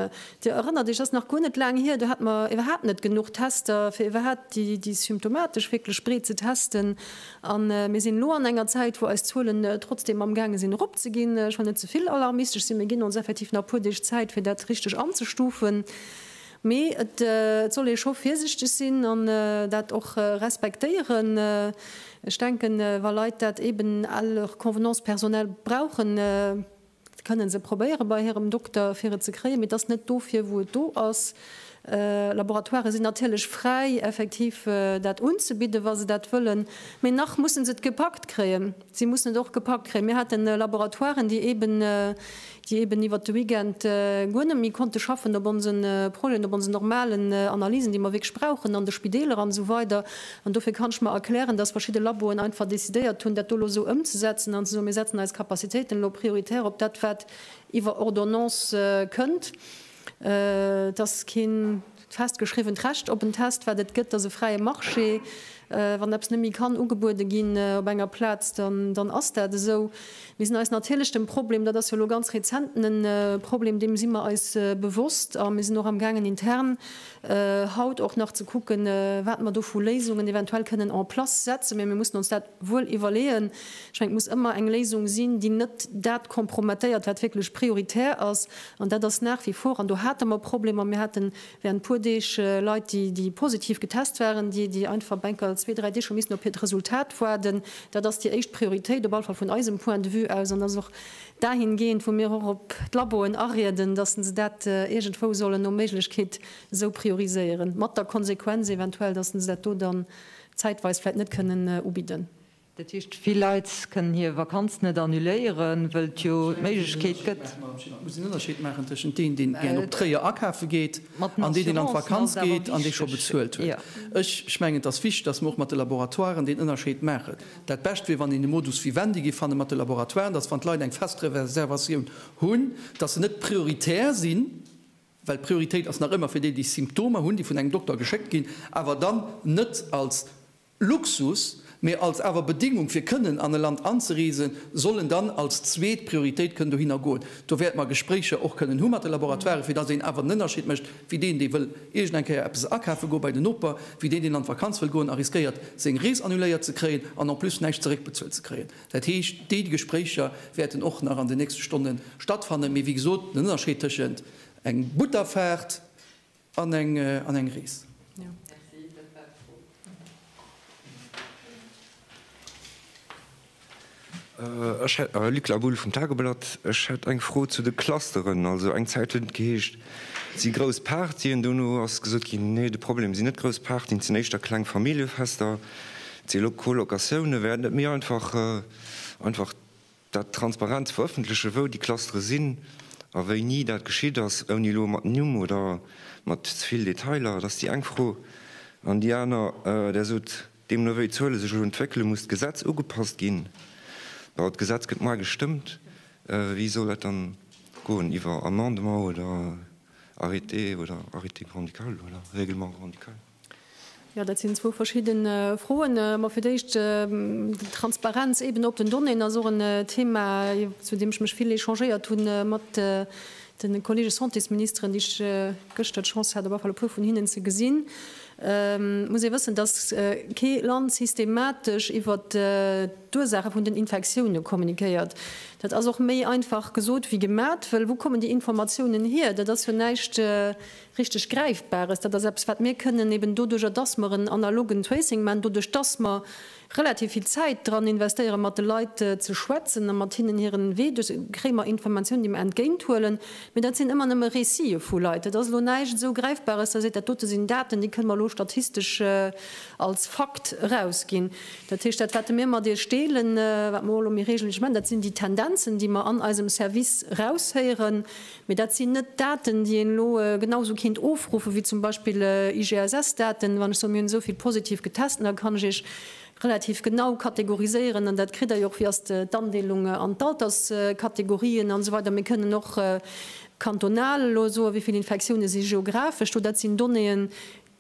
Dir erënnert Iech, dat ass nach guer net laang hier, do hate mer iwwerhaapt net genuch Tester, fir iwwerhaapt déi symptomatesch wierklech breet ze testen. A mir sinn elo an enger Zäit, wou eis Zuelen trotzdeem amgaange sinn eropzeginn. Ech wëll net ze vill alarmistesch sinn, mir ginn ons effektiv nach e puer Deeg Zäit, fir dat richteg anzestufen. Mee et soll ee scho virsichteg sinn an dat och respektéieren. Ech denken, wa Leit dat eeben à leur convenance personnelle brauchen, Kënnen se probéiere bei hirem Dokter fir et ze kréien, mee et ass net dofir wou et do ass. Laboratoiren sinn natierlech fräi, effektiv dat unzebidden, wa se dat wëllen, mee nach mussen se et gepackt kréien. Si mussen et och gepackt kréien. Mir haten Laboratoiren, déi eeben, déi eeben iwwert de Weekend guer net méi konnte schaffen op onse Projeten, op onsen normalen Analysen, déi mer wierklech brauchen an de Spideeler an esou weider. An dofir kann ech mer erklären, dass verschidde Laboen einfach decidéiert hunn, dat do elo esou ëmzesetzen an ze soen, mir setzen eis Capacitéiten elo prioritär op dat, wat iwwer Ordonnance kënnt. Et ass kee festgeschriwwent Recht op en Test. Wat et gëtt, ass e fräie Marché. Wann eppes net méi kann ugebuede ginn op enger Plaz, dann ass dat esou. Mir sinn eis natierlech dem Problem, dat ass jo elo ganz rezenten e Problem, deem si mer eis bewosst a mir sinn och amgaangen intern haut och nach ze kucken, wat mer do vu Léisungen eventuell kënnen en place setzen. Mä mir mussen ons dat wuel iwwerleeën. Ech mengen, et muss ëmmer eng Léisung sinn, déi net dat kompromettéiert, wat wierklech prioritär ass. An dat ass nach wie vor, an do hate mer Problemer, mir hate während e puer Deeg Leit, déi, déi positiv getest waren, déi, déi einfach bänker zwee, dräi Deeg hu missen op hiert Resultat waarden. Dat ass déi éischt Prioritéit, op alle Fall vun eisem Point de vue aus. An dat ass och dahingehend, wou mir och op d'Laboen arieden, dass se dat iergendwou sollen no Méiglechkeet esou prioriséieren, mat der Konsequenz eventuell, dass se dat do dann zäitweis vläit net kënnen ubidden. Dat heescht, vill Leit kënnen hir Vakanz net annuléieren, wëll et jo d'Méiglechkeet gëtt. Et muss een Ënnerscheed maachen tëschent deen, deen gären op Tréier akafe geet, an deen, deen an d'Vakanz geet an dee scho bezuelt huet. Ech mengen, et ass wichteg, datt mer och mat de Laboratoiren deen Ënnerscheed maachen. Dat Bescht wier, wann een e Modus vivendi géif fanne mat de Laboratoiren, datt wann d'Leit eng fest Reservatioun hunn, datt se net prioritär sinn, well d'Prioritéit ass nach ëmmer fir déi, déi Symptomer hunn, déi vun engem Dokter geschéckt ginn, awer dann net als Luxus, mee als awer Bedingung fir kënnen an e Land anzereesen, sollen dann als zweet Prioritéit kënnen dohinner goen. Do wäerte mer Gespréicher och kënnen hu mat de Laboratoiren, fir dass een awer den Ënnerscheed mécht, wéi deen, dee wëll iergend eng Kéier eppes akafe goe bei den Noper, wéi deen, deen an d'Vakanz wëll goen a riskéiert, seng Rees annuléiert ze kréien an en plus näischt zeréckbezuelt ze kréien. Dat heescht, déi Gespréicher wäerten och nach an den nächste Stonne stattfannen. Mee wéi gesot, den Ënnerscheed tëschent eng Butterfaart an eng an eng Rees. Ech hätt, Luc Laboulle vum Tageblatt, ech hätt eng Fro zu de Clusteren. Also eng Zäit huet et geheescht, et si grouss Partyen, dono ass gesot ginn, nee de Problem sinn net grouss Partyen, et sinn éischter kleng Familljefester, et si Colocatioune. Wär et net méi einfach, einfach dat transparent ze verëffentlechen, wou déi Clustere sinn a wéini dat geschitt ass, ouni elo mat Numm oder mat ze vill Detailer? Dat ass déi eng Fro. An déi aner, Der sot, deemno wéi d'Zuele sech elo entwéckelen, muss d'Gesetz ugepasst ginn. Bon, d'Gesetz gëtt muar gestëmmt. Wéi soll dat dann goen? Iwwer Amendement oder Arrêté oder Arrêté grand-ducal oder Règlement grand-ducal? Jo, dat sinn zwou verschidde Froen. Ma fir d'éischt, d'Transparenz eeben op den Donnéeën ass och en Thema, zu deem ech mech vill échangéiert hu mat de Kollege Santésministeren, déi ech gëschter d'Chance hat, op alle Fall e puer vun hinnen ze gesinn. Et muss ee wëssen, dass kee Land systematesch iwwert d'Ursaache vun den Infektioune kommunikéiert. Dat ass och méi einfach gesot wéi gemat, wëll wou kommen déi Informatiounen hier? Dat ass jo näischt richteg Gräifbares. Dat ass eppes, wat mir kënnen eben doduerjer, dass mer en analogen Tracing maachen, doduerch dass mer relativ vill Zäit dran investéieren, mat de Leit ze schwätzen a mat hinnen hiren Wee duerch, kréie mer Informatiounen, déi mer entgéinthuelen. Mee dat sinn ëmmer nëmme Récitë vu Leit. Dat ass elo näischt esou Gräifbares, dass ee seet, dat dote sinn Daten, déi kënne mer elo statistesch als Fakt erausginn. Dat heescht, dat, wat mir mat Iech deelen, wat mer och elo méi regelméisseg maachen, dat sinn déi Tendenzen, déi mer an eisem Service eraushéieren. Mee dat sinn net Daten, déi een elo genau esou kéint ofruffen, wéi zum Beispill IGSS-Daten. Wann ech soen, mir hunn esou vill positiv getest, da kann ech Iech relativ genau kategoriséieren, an dat kritt Der jo och, wéi ass d'Andeelung an d'Alterskategorien an esou weider. Mir kënnen och kantonal elo soen, wéi vill Infektioune si geographesch do. Dat sinn Donnéeën,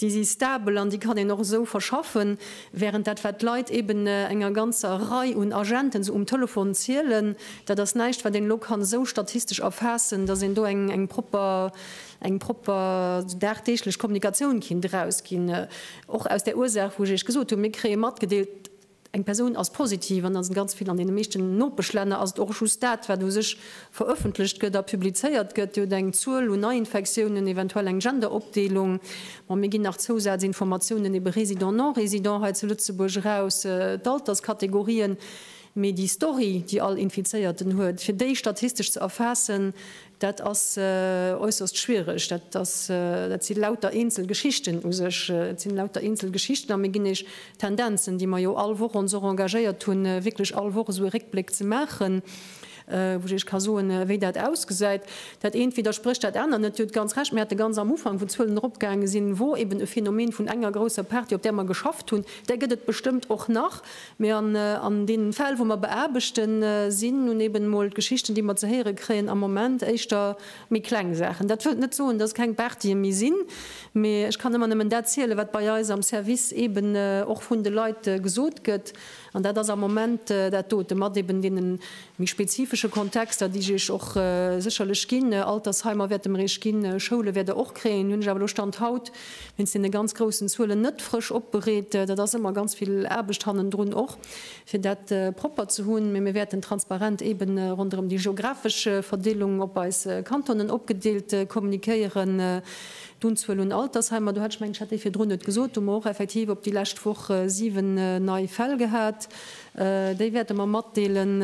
Déi si stabel an déi kann een och esou verschaffen, während dat, wat d'Leit eben enger ganzer Rei un Agenten esou um Telefon zielen, dat ass näischt, wat een elo kann esou statistesch erfaassen, dass een do eng propper, eng propper dagdeeglech Kommunikatioun kinnt erausginn. Och aus där Ursaach, wou ech Iech gesot hunn, mir kréie matgedeelt, Eng Persoun ass positiv, an da sinn ganz vill, an deene meeschten Nopeschlänner ass et och just dat, wat u sech verëffentlecht gëtt a publizéiert gëtt. Dir hutt eng Zuel un Neiinfektiounen, eventuell eng Genderopdeelung. Bon, mir ginn nach Zousazinformatiounen ebe Résident, Non-Résident hei zu Lëtzebuerg eraus, d'Alterskategorien. Mee déi Story, déi all Infizéierten huet, fir déi statistesch ze erfaassen, dat ass äusserst schwiereg. Dat ass, dat si lauter eenzel Geschichten u sech. Et sinn lauter eenzel Geschichten a mir ginn Iech Tendenzen, déi mer jo all Woch ons och engagéiert hunn, wierklech all Woch esou e Réckbléck ze maachen, wou ech Iech ka soen, wéi dat ausgesäit. Dat eent widdersprécht dat anert net. Dir hutt ganz Recht, mir hate ganz am Ufank, wou d'Zuelen eropgaange sinn, wor eben e Phänomen vun enger grousser Party, op där mer geschafft hunn. Där gëtt et bestëmmt och nach. Mee an deenen Fäll, wou mer beaarbechten, sinn nun eben emol d'Geschichten, déi mer ze héiere kréien, am Moment éischter méi kleng Saachen. Dat wëllt net soen, dass keng Partye méi sinn, mee ech kann ëmmer nëmmen dat zielen, wat bei eis am Service eben och vun de Leit gesot gëtt. An dat ass am Moment dat dote mat eben deene méi spezifesche Kontexter, déi ech Iech och sécherlech ginn. Altersheimer wäerte mer Iech ginn, Schoule wäert Der och kréien. Déi hunn ech awer elo Stand haut wéinst deene ganz groussen Zuelen net frësch opbereet. Dat ass ëmmer ganz vill Aarbecht hannendrun och, fir dat propper ze hunn. Mee mir wäerten transparent eeben ronderëm déi geographesch Verdeelung op eis Kantonen opgedeelt kommunikéieren. D'Unzuel un Altersheimer, do hat ech mengen, ech hat déi virdrun net gesot, do hu mer och effektiv op déi lescht Woch 7 nei Fäll gehat. Déi wäerte mer matdeelen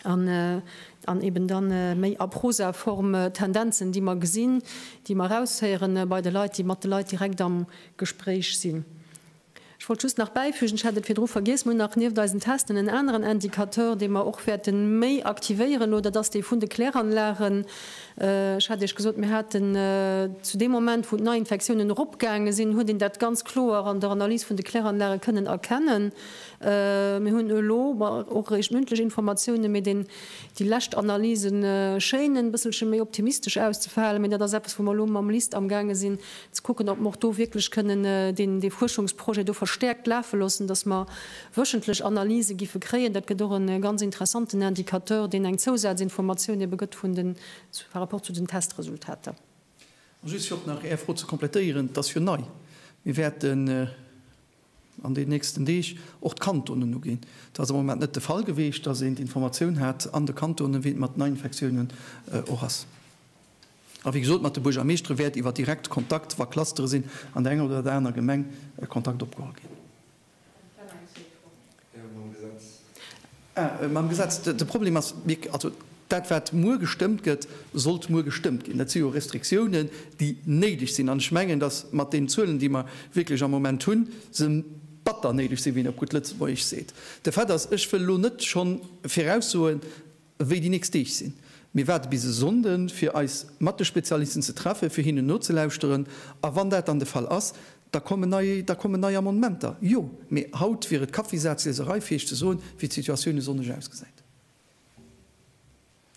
an eben da méi a Prosaform Tendenzen, déi mer gesinn, déi mer eraushéieren bei de Leit, déi mat de Leit direkt am Gespréich sinn. Ech wollt just nach bäifügen, ech hat et virdru vergiess, Mir hunn nach nieft eisen Testen en aneren Indicateur, dee mer och wäerte méi aktivéieren elo, dat ass dee vun de Kläranlagen. Ech hat Iech gesot, mir haten zu deem Moment, wou d'Neiinfektiounen eropgaange sinn, huet een dat ganz kloer an der Analys vun de Kläranlage kënnen erkennen. Mir hunn elo, bon, och eréischt mündlech Informatiounen, mee deen, déi lescht Analyse schéinen e bësselche méi optimistesch auszefalen. Mee dat ass eppes, wou mer elo mam LIST amgaange sinn, ze kucken, ob mer och do wierklech kënnen deen, dee Fuerschungsprojet do verstäerkt lafe loossen, dass mer wöchentlech Analyse giffe kréien. Dat gëtt och e ganz interessanten Indicateur, deen eng Zousazinformatioun ebe gëtt vun den, par rapport zu den Testresultater. A just fir och nach Är Fro ze komplettéieren, Et ass jo nei, mir wäerten an den nächsten Deeg och d'Kantonen uginn. Dat ass am Moment net de Fall geweecht, dass een d'Informatioun hat an de Kantonen, wéi et mat Neiinfektiounen och ass. A wéi gesot, mat de Buergermeeschtere wäert iwwer direkt Kontakt, wa Clustere sinn an der enger oder der aner Gemeng, Kontakt opgeholl ginn. Ah, mam Gesetz. De Problem ass, mir, also dat, wat muer gestëmmt gëtt, sollt muer gestëmmt ginn. Dat si jo Restriktiounen, déi néideg sinn. An ech mengen, datt mat deenen Zuelen, déi mer wierklech am Moment hunn, se batter néideg sinn, wéi een op gutt Lëtzebuergesch seet. De Fait ass, ech wëll elo net scho viraussoen, wéi déi nächst Deeg sinn. Mir waarde bis e Sonnden, fir eis mat de Spezialisten ze treffen, fir hinnen nozelauschteren. A wann dat dann de Fall ass, da kommen nei, da kommen nei Amendementer. Jo, mee haut wier et Kaffisazlieserei, fir Iech ze soen, wéi d'Situatioun e Sonndeg ausgesäit.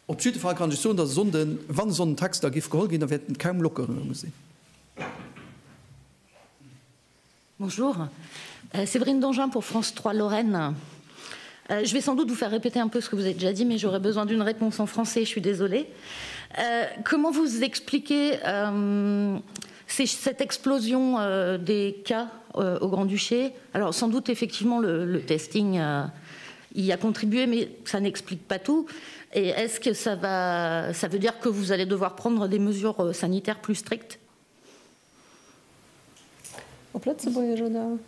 Op jidde Fall kann ech soen, datt e Sonnden, wann e Sonnden Texter géif geholl ginn, da wäerten et kaum Lockerunge sinn. Bonjour. Euh, Séverine Dangin pour France 3 Lorraine. Euh, je vais sans doute vous faire répéter un peu ce que vous avez déjà dit, mais j'aurais besoin d'une réponse en français, je suis désolée. Euh, comment vous expliquez euh, cette explosion euh, des cas euh, au Grand-Duché Alors sans doute effectivement le, le testing euh, y a contribué, mais ça n'explique pas tout. Et est-ce que ça, va, ça veut dire que vous allez devoir prendre des mesures euh, sanitaires plus strictes Op Lëtzebuergesch oder?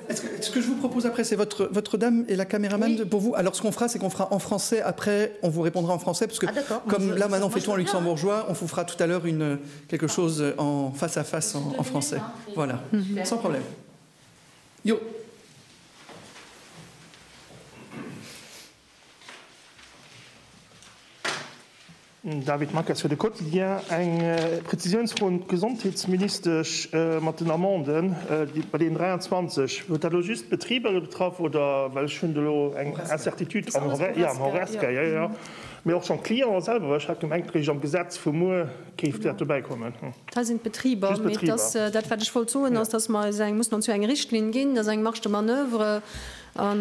Ce que je vous propose après, c'est votre, votre dame et la caméraman oui. pour vous. Alors ce qu'on fera, c'est qu'on fera en français après, on vous répondra en français, parce que ah, comme là maintenant on fait tout en luxembourgeois, on vous fera tout à l'heure une quelque ah. chose en face à face en, en français. Hein, voilà, Super. sans problème. Jo. David Maquet fir de Quotidien. Eng Prezisiounsfro un d'Gesondheetsministesch, Mat den Amenden, bei deenen 23, huet dat elo just d'Betriber betraff oder, well ech hunn do elo eng Incertitude am Horesca, jo am Horesca, jo jo, mee och schonn d'Clienten selwer, well ech hat gemengt, eréischt am Gesetz vu muer géif dat dobäi kommen. Hei sinn d'Betriber, mee et ass dat, wat ech wollt soen, ass, dass mer eis eng, mussen ons jo eng Richtlinn ginn, dat ass eng Marge de manoeuvre. A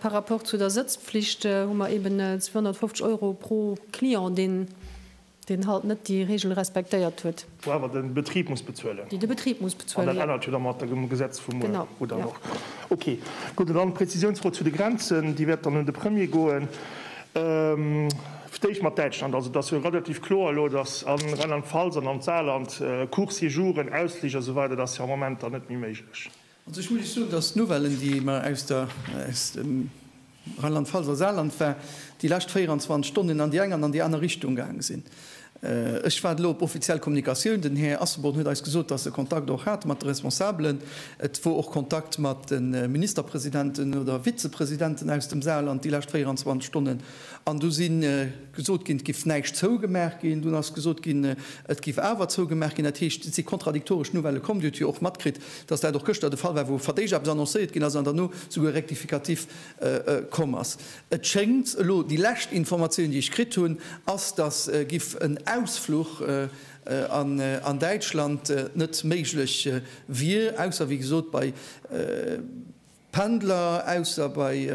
par rapport zu der Sëtzpflicht hu mer eben 250 Euro pro Client, deen, deen halt net déi Regel respektéiert huet. Wou awer de Betrib muss bezuelen. Déi de Betrib muss bezuelen, jo. An dat ännert jo da mat dem Gesetz vu muer oder och. Ok. Gutt, an dann d'Präzisiounsfro zu de Grenzen, déi wäert dann un de Premier goen. Fir d'éischt mat Däitschland. Also et ass jo relativ kloer elo, datt a Rheinland-Pfalz an am Saarland Courts Séjouren, Ausflich a sou weider, dat ass jo am Moment dann net méi méiglech. Also ech muss Iech soen, dass d'Nouvellen, déi mer aus der, aus dem. Rheinland-Pfalz a Saarland war, déi lescht 24 Stonnen an déi eng an an déi aner Richtung gaange sinn. Ech waarde elo op offiziell Kommunikatioun. Den Här Asselborn huet eis gesot, dass e Kontakt och hat mat de Responsabelen. Et wor och Kontakt mat de Ministerpresidenten oder Vizepresidenten aus dem Saarland déi lescht 24 Stonnen. An du si gesot ginn, et giff näischt zougemaach ginn. Dunn ass gesot ginn, et giff awer zougemaach ginn. Dat heescht, et si kontradiktoresch Nouvellë komm. Dir hutt jo och matkritt, dass dat och gëschter de Fall war, wou verdéicht eppes annoncéiert ginn ass an derno souguer e Rectificatif komm ass. Et schéngt elo, déi lescht Informatioun, déi ech kritt hunn, ass, datt giff en Ausfluch an Däitschland net méiglech wier, ausser wéi gesot bei Pendler, ausser bei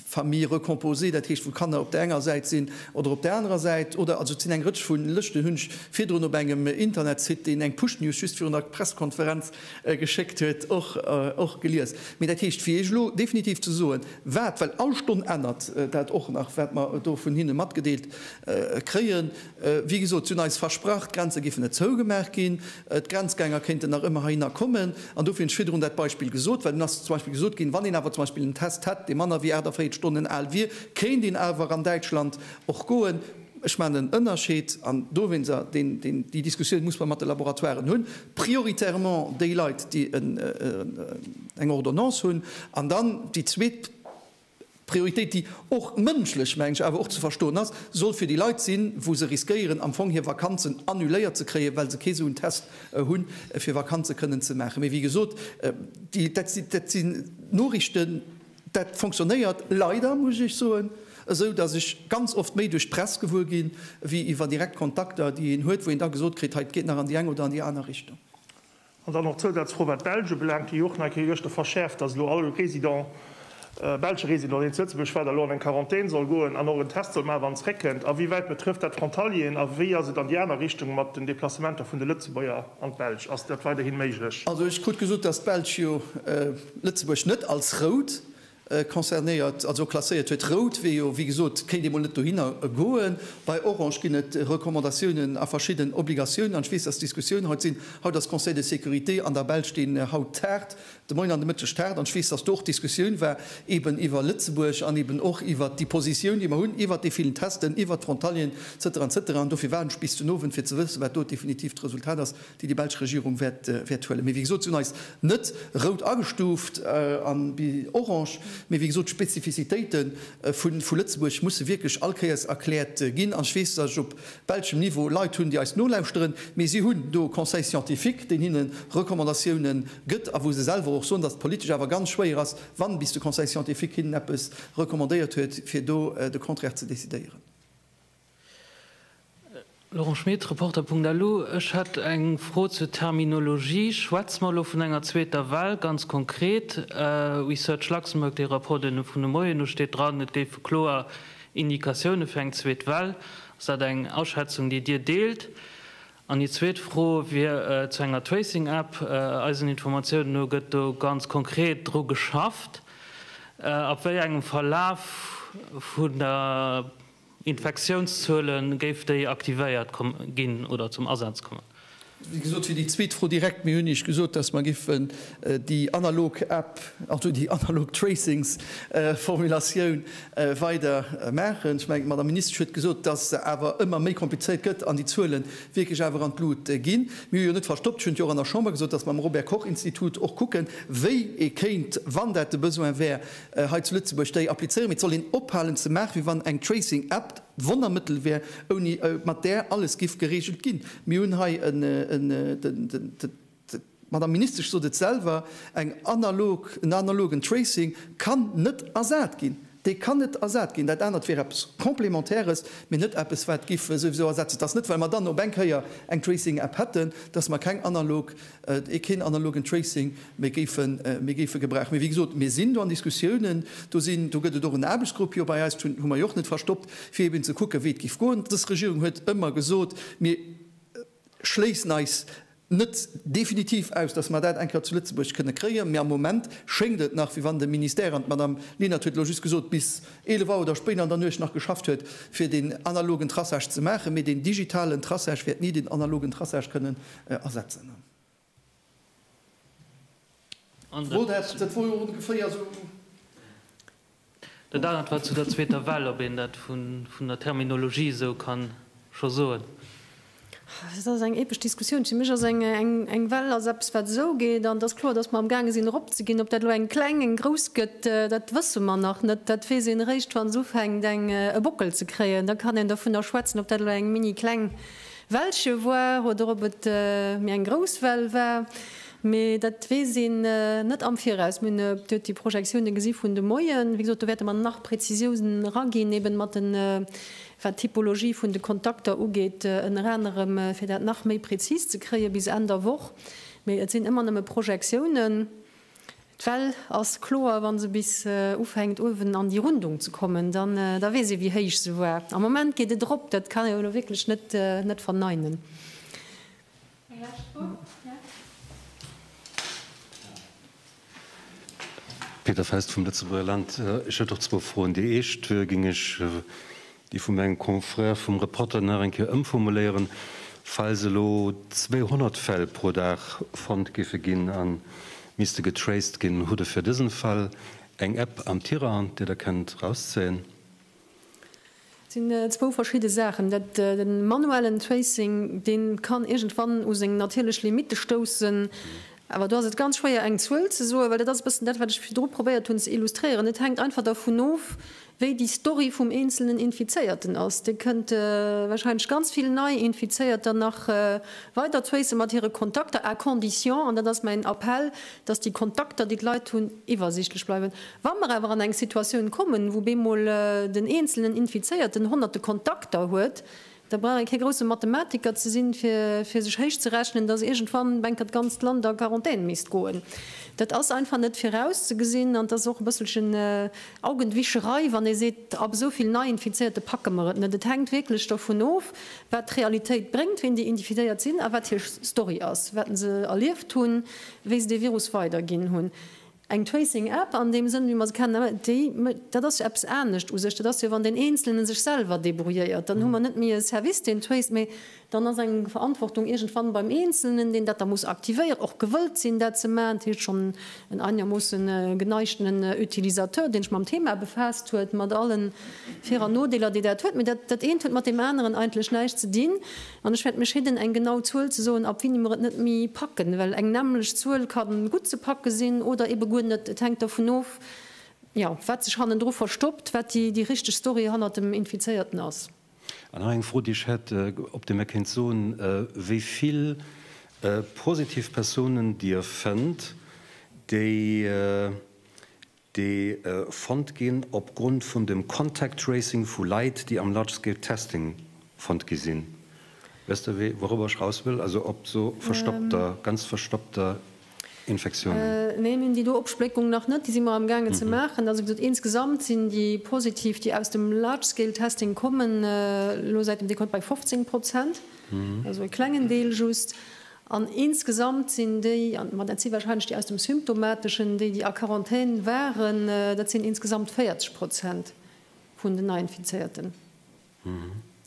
Familles recomposées, dat heescht wou d'Kanner op där enger Säit sinn oder op där anerer Säit, oder, also et sinn eng Rëtsch vu Lëschten, hunn ech virdrun op engem Internetsite, deen eng Push-News just virun der Presskonferenz geschéckt huet, och gelies. Mee dat heescht, fir Iech elo definitiv ze soen, wat, well all Stonn ännert dat och nach, wat mer do vun hinne matgedeelt kréien. Wéi gesot, si hunn eis versprach, d'Grenze géifen net zougemaach ginn, d'Grenzgänger kéinten nach ëmmer heihinner kommen. An dofir hunn ech virdrun dat Beispill gesot, well dunn ass zum Beispill gesot ginn, wann een awer zum Beispill en Test hätt, dee manner wéi 48 Stonnen al wier, kéint een awer an Däitschland och goen. Ech maachen en Ënnerscheed, an dowéinster, deen, deen, déi Diskussioun muss mer mat de Laboratoiren hunn, prioritairement déi Leit, déi eng Ordonnance hunn, an dann déi zweet Prioritéit, déi och mënschlech, meng ech, awer och ze verstoen ass, soll fir déi Leit sinn, wou se riskéieren, am Fong hir Vakanzen annuléiert ze kréien, well se kee sou en Test hunn, fir Vakanze kënnen ze maachen. Mee wéi gesot, déi, dat sinn, dat sinn Noriichten, Dat fonctionnéiert leider, muss ech soen, esou datt ech ganz oft méi duerch d'Press gewuer ginn, wéi iwwer direkt Kontakter, déi een huet, wou een da gesot kritt, hei, et geet nach an déi eng oder an déi aner Richtung. An dann och d'Zousazfro, wat d'Belsch ubelaangt, déi jo och nach eng Kéier gëschter verschäerft, datt elo all Résident, belsche Résident, deen zu Lëtzebuerg war, da elo an eng Quarantän soll goen an och en Test soll maachen, wann en zréckkënnt. A wéi wäit betrëfft dat d'Frontalieren a wéi ass et an déi aner Richtung mat den Deplacementer vun de Lëtzebuerger an d'Belsch? Ass dat weiderhi méiglech? Also ech krut gesot, datt d'Belsch jo Lëtzebuerg net als rout concernéiert, also klasséiert huet. Rout wier jo, wéi gesot, kéint ee mol net dohinner goen. Bei orange ginn et Recommandatiounen a verschidden Obligatiounen. An ech weess, dass Diskussiounen haut sinn. Haut ass Conseil de sécurité an der Belsch, deen haut taagt, de Moien an de Mëtteg taagt. An ech weess, dass do och Diskussioun war eeben iwwer Lëtzebuerg an eeben och iwwert déi Positioun, déi mer hunn, iwwert déi villen Testen, iwwert d'Frontalieren, et cetera, et cetera. An dofir waarden ech bis den Owend, fir ze wëssen, wat do d'definitiivt Resultat ass. déi déi belsch Regierung wäert huelen. Mee wéi gesot, si hunn eis net rout agestuuft an orange. Mee wéi gesot, d'Spezifizitéite vu Lëtzebuerg musse wierklech all Kéiers erkläert ginn. An ech weess, datt ech op belschem Niveau Leit hunn, déi eis nolauschteren. Mee si hunn do e Conseil scientifique, deen hinne Recommandatiounen gëtt a wou se selwer och soen, datt et politesch awer ganz schwéier ass, wann bis de Conseil scientifique hinnen eppes recommandéiert huet, fir do de Contraire ze decidéieren. Laurent Schmit, Reporter.lu, Ech hätt eng Fro zur Terminologie. Schwätze mer elo vun enger zweeter Well? Ganz konkret, Research Luxembourg, dee Rapport, deen vun de Moien u steet dran, et géife kloer Indikatioune fir eng zweet Well. Ass dat eng Aschätzung, déi Dir deelt? An déi zweet Fro wier zu enger Tracing-App. Eisen Informatiounen no gëtt do ganz konkret dru geschafft. Ab wéi engem Verlaf vun der Infektiounszuele géif déi aktivéiert ginn oder zum Asaz kommen? Wéi gesot, fir déi zweet Fro direkt, Mir hunn Iech gesot, dass mer géifen déi analog App, also déi analog Tracingsformulatioun weider maachen. Ech mengen, d'Madame Ministesch huet gesot, dass se awer ëmmer méi komplizéiert gëtt an déi Zuele wierklech awer an d'Lut ginn. Mir hu jo net verstoppt, ech hunn et jo och an der Chamber gesot, dass mer am Robert Koch Institut och kucken, wéi ee kéint, wann dat de Besoin wär, hei zu Lëtzebuerg déi applizéieren, mee et soll een ophalen ze maachen, wéi wann eng Tracing App d'Wonnermëttel wär, ouni mat där alles giff geregelt ginn. Mir hunn hei en, den, d'Madame Ministesch sot et selwer, eng analog, en analogen Tracing kann net ersat ginn. Dee kann net ersat ginn. Dat anert wier eppes Complémentaires, mee net eppes, wat giff souwisou ersetzen. Et ass net, well mer dann op eng Kéier eng Tracing App hätten, dass mer keng analog, keen analogen Tracing méi géife, méi géife gebrauchen. Mee wéi gesot, mir sinn do an Diskussiounen, do sinn, do gëtt et och en Aarbechtsgrupp jo bei eis, dat hu mer jo och net verstoppt, fir eben ze kucken, wéi et géif goen. Dës Regierung huet ëmmer gesot, mir schléissen eis net definitiv aus, dass mer dat eng Kéier zu Lëtzebuerg kënne kréien, mee am Moment schéngt et nach, wéi wann de Ministère, an d'Madame Lenert huet elo just gesot, bis 11 Auer oder spéit an der Nuecht nach geschafft huet, fir deen analogen Traçage ze maachen, mee deen digitalen Traçage wäert ni den analogen Traçage kënnen ersetzen. Wor dat, dat wor jo ongeféier esou. Dat anert war zu der zweeter Well, ob een dat vun der Terminologie esou ka scho soen. Dat ass eng epesch Diskussioun. Fir mech ass eng Well ass eppes, wat esou geet. An et ass kloer, datt mer amgaange sinn eropzeginn. Ob dat elo eng kleng, eng grouss gëtt, dat wësse mer nach net. Dat weess een eréischt, wa se ufänkt eng e Bockel ze kréien. Da kann een dovunner schwätzen, ob dat elo eng mini kleng Wellche war oder ob et méi eng grouss Well war. Mee dat weess een net am Viraus. Mir hunn déi Projektioune gesi vun de Moien. Wéi gesot, do wäerte mer nach Prezisiounen eraginn, eben mat den, wat d'Typologie vun de Kontakter ugeet, ënner anerem, fir dat nach méi prezis ze kréie bis Enn der Woch. Mee et sinn ëmmer nëmme Projektiounen. D'Well ass kloer, wa se bis ufänkt, uewen an déi Rundung ze kommen, dann da weess ee wéi héich se war. Am Moment geet et erop, dat kann ee jo elo wierklech net net verneinen. Eng lescht Fro, ja. Peter Feist vum Lëtzebuerger Land. Ech hätt och zwou Froen. Déi éischt géing ech déi vu mengem Confrère vum Reporter nach eng Kéier ëmformuléieren, Falls elo 200 Fäll pro Dag fonnt géife ginn a misste getraced ginn, hutt Der fir dësen Fall eng App am Tirang, déi Der kennt rauszéien? Et sinn zwou verschidde Saachen. Dat, de manuellen Tracing, dee kann iergendwann u seng natierlech Limitte stoussen. Awer do ass et ganz schwéier eng Zuel ze soen, well dat ass e bëssen dat, wat ech virdru probéiert hunn ze illustréieren. Et hänkt einfach dervun of, wéi déi Story vum eenzelnen Infizéierten ass. Dir kënnt wahrscheinlech ganz vill nei Infizéierter nach weider tracen mat hire Kontakter, à condition, an dat ass mäin Appell, dass déi Kontakter, déi d'Leit hunn, iwwersiichtlech bleiwen. Wa mer awer an eng Situatioun kommen, wou bemol den eenzelnen Infizéierten Honnerte Kontakter huet, da brauch ee kee grousse Mathematiker ze sinn, fir sech héichzerechnen, dass iergendwann bänker d'ganzt Land a Quarantän misst goen. Dat ass einfach net virauszegesinn an et ass och e bësselchen Augenwischerei, wann ee seet, ab esou vill Neiinfizéierte packe mer et net. Et hänkt wierklech dovun of, wat d'Realitéit bréngt, wien déi Infizéiert sinn a wat hir Story ass, wat se erlieft hunn, wéi se dee Virus weiderginn hunn. Eng Tracing App an deem Sënn, wéi mer se kennen, déi, dat ass jo eppes anescht u sech. Dat ass jo, wann deen Eenzelne sech selwer débrouilléiert. Dann hu mer net méi e Service, deen traced, mee dann ass eng Verantwortung iergendwann beim Eenzelnen, deen dat da muss aktivéieren, och gewëllt sinn, dat ze maachen. Dat heescht schonn en einermoosse geneigtenen Utilisateur, deen sech mam Thema befaasst huet, mat allen Vir an Nodeeler, déi dat huet. Mee dat, dat eent huet mat deem aneren eigentlech näischt ze dinn. An ech wäert mech hidden, eng genau Zuel ze soen, ab wéini mer et net méi packen, well eng nämmlecht Zuel ka gutt ze packe sinn oder ebe guer net. Et hänkt dervun of, jo, wat sech hannendru verstoppt, wat déi, déi richteg Story hannert dem Infizéierten ass. An nach eng Fro, déi ech hätt, ob Dir mir kéint soen, wéi vill positiv Persounen Dir fënnt, déi déi fonnt ginn opgrond vun dem Contact Tracing vu Leit, déi am Large Scale Testing fonnt gi sinn. Wësst Der, wourobber ech raus wëll? Also op sou verstoppter, ganz verstoppter Infektiounen. Nee, mir hunn déi do Opspléckung nach net. Déi si mer amgaangen ze maachen. Also wéi gesot, insgesamt sinn déi positiv, déi aus dem Large Scale Testing kommen, elo säit dem Decompte bei 15 Prozent, also e klengen Deel just. An insgesamt sinn déi, an ma dat si wahrscheinlech déi aus dem Symptomateschen, déi, déi a Quarantän waren, dat sinn insgesamt 40 Prozent vun den Neiinfizéierten.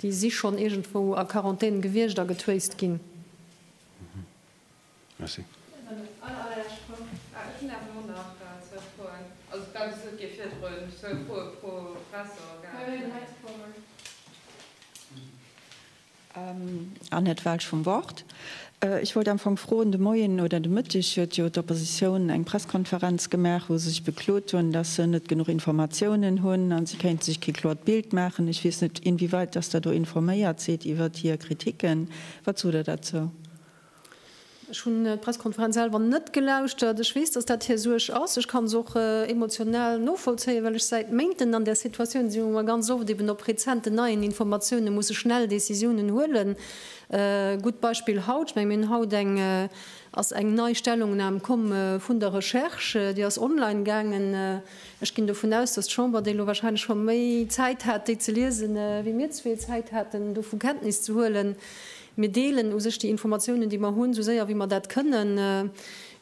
Déi si schonn iergendwou a Quarantän gewiescht a getraced ginn. Merci. Annette Welsch vum Wort. Ech wollt am Fong froen, de Moien oder de Mëtteg huet jo d'Oppositioun eng Presskonferenz gemaach, wou se sech beklot hunn, dass se net genuch Informatiounen hunn a se kéinte sech kee kloert Bild maachen. Ech weess net, inwieweit dass Der do informéiert sidd iwwert hir Kritiken. Wat sot Der derzou? Ech hunn d'Presskonferenz selwer net gelauschtert. Ech weess, datt dat hir Suerg ass. Ech kann se och emotional novollzéien, well ech säit Méinten an där Situatioun sinn, wou mer ganz oft eben op rezenten neien Informatioune musse schnell Decisiounen huelen. Gutt Beispill haut, ech menge mir hunn haut eng, ass eng nei Stellungnam komm vun der Recherche, déi ass online gaangen. Ech ginn dovun aus, datt d'Chamber déi elo wahrscheinlech scho méi Zäit hat, déi ze liesen, wéi mir zwee Zäit haten, dovu Kenntnis ze huelen. Mir deelen u sech déi Informatiounen, déi mer hunn, esou séier wéi mer dat kënnen.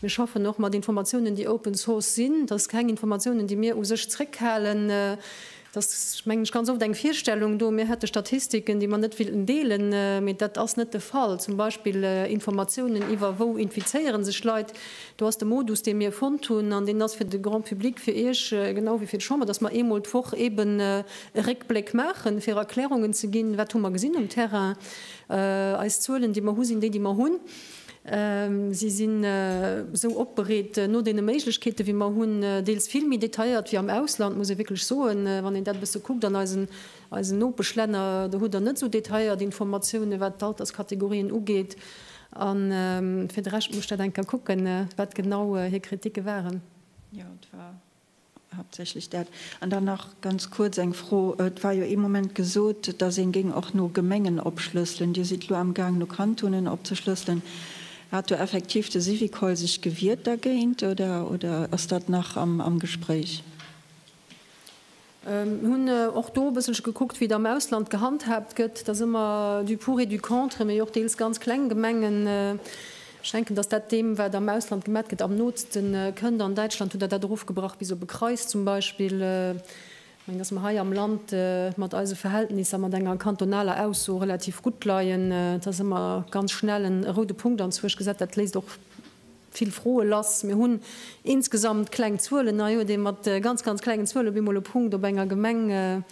Mir schaffen och mat Informatiounen, déi open source sinn. Dat ass keng Informatiounen, déi mir u sech zréckhalen. Et ass, mengen ech, ganz oft eng Virstellung do, mir hätte Statistiken, déi mer net willten deelen, mee dat ass net de Fall. Zum Beispill Informatiounen iwwer wou infizéiere sech Leit. Do ass de Modus, dee mir fonnt hunn, an deen ass fir de Grand public, fir Iech genau wéi fir d'Chamber, dass mer eemol d'Woch eeben e Réckbléck maachen, fir Erklärungen ze ginn, wat hu mer gesinn um Terrain. Eis Zuelen, déi mer hu sinn déi, déi mer hunn. Si sinn esou opbereet no deene Méiglechkeeten, wéi mer hunn, deels vill méi detailléiert wéi am Ausland, muss ee wierklech soen. Wann een dat e bësse kuckt an eisen, eisen Nopeschlänner, do hutt Der net esou detailléiert Informatiounen, wat d'Alterskategorien ugeet. A fir de Rescht muss ech dat eng Kéier kucken, wat genau hir Kriticke waren. Jo, et war Haaptsächlech dat. An dann nach ganz kuerz eng Fro. Et war jo ee Moment gesot, datt een géing och no Gemengen opschlësselen. Dir sidd elo amgaang no Kantonen opzeschlësselen. Hat do effektiv de Syvicol sech gewiert dergéint oder oder ass dat nach am Gespréich? Mir hunn och do e bësselche gekuckt, wéi et am Ausland gehandhaabt gëtt. Et ass ëmmer du pour et du contre, mee och deels ganz kleng Gemengen. Ech denken, datt dat deem, wat am Ausland gemat gëtt, am nootste kënnt. An Däitschland hutt Der dat erofgebrach bis op e Kreis zum Beispill. Ech mengen, datt mer hei am Land mat eise Verhältnisser, mat enger kantonaler Ausso relativ gutt leien. Et ass ëmmer ganz schnell en roude Punkt anzwuesch gesat. Dat léisst och vill Froe lass. Mir hunn insgesamt kleng Zuelen. Hei huet ee mat ganz, ganz klengen Zuelen op eemol e Punkt op enger Gemeng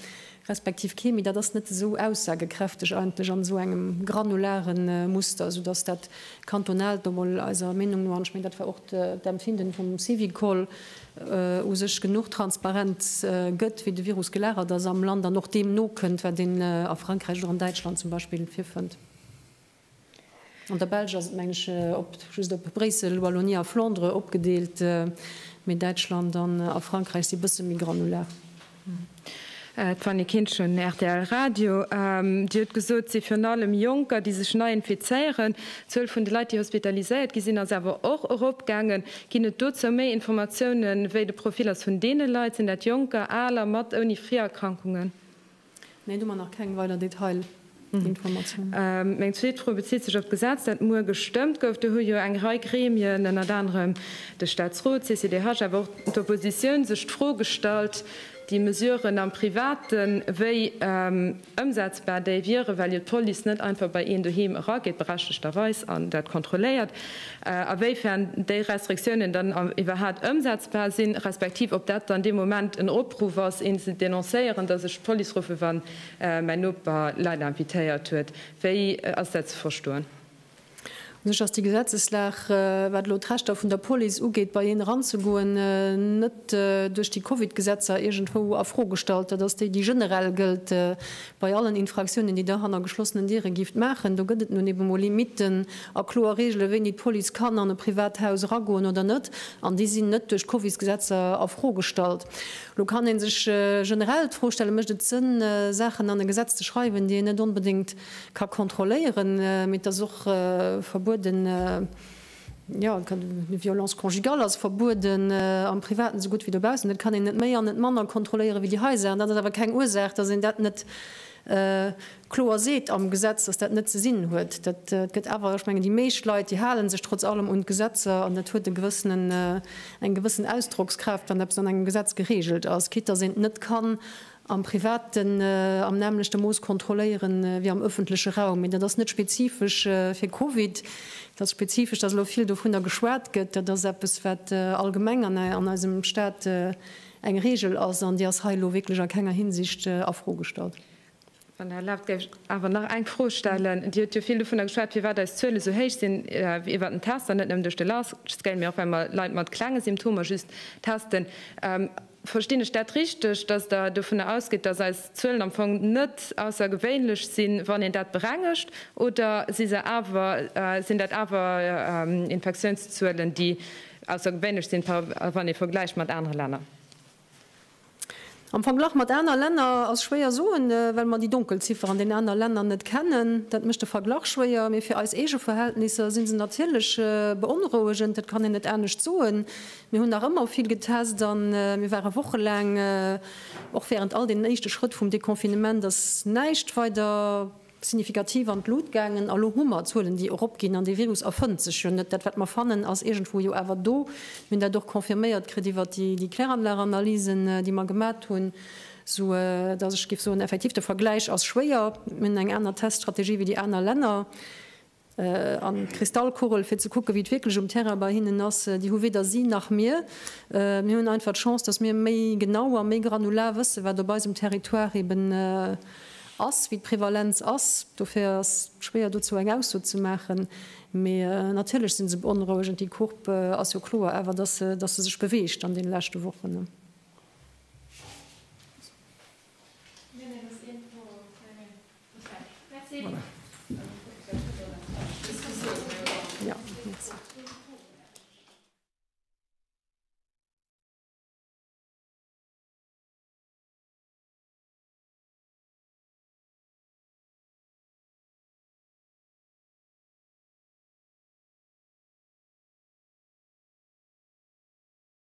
respektiv kee méi. Dat ass net esou aussagekräfteg eigentlech an esou engem granulare Muster, soudass dat Kantonaalt do mol eiser Meenung no, an ech mengen, dat war och d'Empfinden vum Syvicol, u sech genuch Transparenz gëtt, wéi de Virus gelagert ass am Land an och deem nokënnt, wat een a Frankräich oder an Däitschland zum Beispill virfënnt. An der Belsch ass et, meng ech, op just op Bréissel, Wallonie a Flandre opgedeelt, mee Däitschland an a Frankräich si bësse méi granular. D'Fanny Kinsch vun rtl Radio, Dir hutt gesot, et si virun allem Jonker, déi sech nei infizéieren. D'Zuel vun de Leit, déi hospitaliséiert gi sinn, ass awer och eropgaangen. Ginn et dozou méi Informatiounen, wéi de Profil ass vun deene Leit? Sinn dat Jonker, Aler, mat, ouni Virerkrankungen? Neen, do hu mer nach keng weider Detailinformatiounen. Meng zweet Fro bezitt sech op d'Gesetz, dat muer gestëmmt gouf. Do hu jo eng Rei Gremien, ënnert anerem de Staatsrot, d'CCDH, awer och d'Oppositioun, sech d'Fro gestallt, déi Mesuren am Privaten, wéi ëmsetzbar déi wieren, well jo d'Police net einfach bei een doheem erageet, berechtegterweis, an dat kontrolléiert, a wéifern déi Restriktiounen dann iwwerhaat ëmsetzbar sinn, respektiv ob dat dann dee Moment en Opruff ass, een ze denoncéieren, dass ech d'Police ruffe wann mäin Noper Leit invitéiert huet. Wéi ass dat ze verstoen? U sech ass déi Gesetzeslag, wat elo d'Rechter vun der Police ugeet, bei een eranzegoen, net duerch déi Covid-Gesetzer iergendwou a Fro gestallt. Dat ass déi, déi generell gëllt bei allen Infraktiounen, déi Der hanner geschlossenen Diere gift maachen. Do gëtt et nun ebe mol Limitten a kloer Reegelen, wéini d'Police kann an e privat Haus eragoen oder net. An déi sinn net duerch d'Covidsgesetzer a Fro gestallt. Elo kann ee sech generell d'Fro stellen, Mécht et Sënn, Saachen an e Gesetz ze schreiwen, déi een net onbedéngt ka kontrolléieren, mee et ass och verbueden, jo, violence conjugale ass verbueden am Privaten esou gutt wéi dobaussen. Dat kann een net méi an net manner kontrolléieren wéi déi hei Saachen. Dat ass awer keng Ursaach, datt een dat net kloer seet am Gesetz, datt dat net ze sinn huet. Dat gëtt awer, ech mengen, déi meescht Leit, déi hale sech trotz allem un d'Gesetzer an dat huet e gewëssenen, eng gewëssen Ausdrockskraaft, wann eppes an engem Gesetz geregelt ass, quitte datt een et net kann am Privaten am nämmlechte Mooss kontrolléieren wéi am ëffentleche Raum. Mee dat ass net spezifesch fir Covid. Et ass spezifesch, datt elo vill dovunner geschwat gëtt. Dat ass eppes, wat allgemeng an eisem Staat eng Reegel ass an déi ass hei elo wierklech a kenger Hinsicht a Fro gestallt. Wann Der erlaabt, géif ech awer nach eng Fro stellen. Dir hutt jo vill dovunner geschwat, firwat eis Zuele sou héich sinn iwwert den Tester, net nëmmen duerch de Large Scale, mee och well mer Leit mat klenge Symptomer just testen. Verstinn ech dat richteg, dass Der dovunner ausgitt, dass eis Zuelen am Fong net aussergewéinlech sinn, wann een dat berengegt, oder si se awer, sinn dat awer Infektiounszuelen, déi aussergewéinlech sinn, wann ee vergläicht mat anere Länner? Am Verglach mat aner Länner ass schwéier soen, well mer déi Donkelziffer an den aner Länner net kennen. Dat mécht de Verglach schwéier. Mee fir eis eege Verhältnisser si se natierlech beonrouegend, dat kann een net anescht soen. Mir hunn nach ëmmer vill getest a mir ware wochelaang, och wärend all deenen éischte Schrëtt vum Deconfinement ass näischt weider signifikativ an d'Lut gaangen. A lo hu mer Zuelen, déi eropginn an dee Virus erfënnt sech jo net. Dat, wat mer fannen, ass iergendwou jo awer do. Mir hunn dat och confirméiert kritt iwwert déi Kläranlageanalysen, déi mer gemat hunn. Sou datt ech géif soen, effektiv, de Vergläich ass schwéier. Mir hunn eng aner Teststrategie wéi déi aner Länner. An d'Kristallkugel, fir ze kucken, wéi et wierklech um Terrain bei hinnen ass, déi hu weder si nach mir. Mir hunn einfach d'Chance, datt mir méi genau a méi granular wëssen, wat op eisem Territoire eben ass, wéi d'Prevalenz ass. Dofir ass et schwéier, dozou eng Ausso ze maachen. Mee natierlech si se beonrouegend. Déi Courbe ass jo kloer awer, datt se sech beweegt an deene leschte Wochen.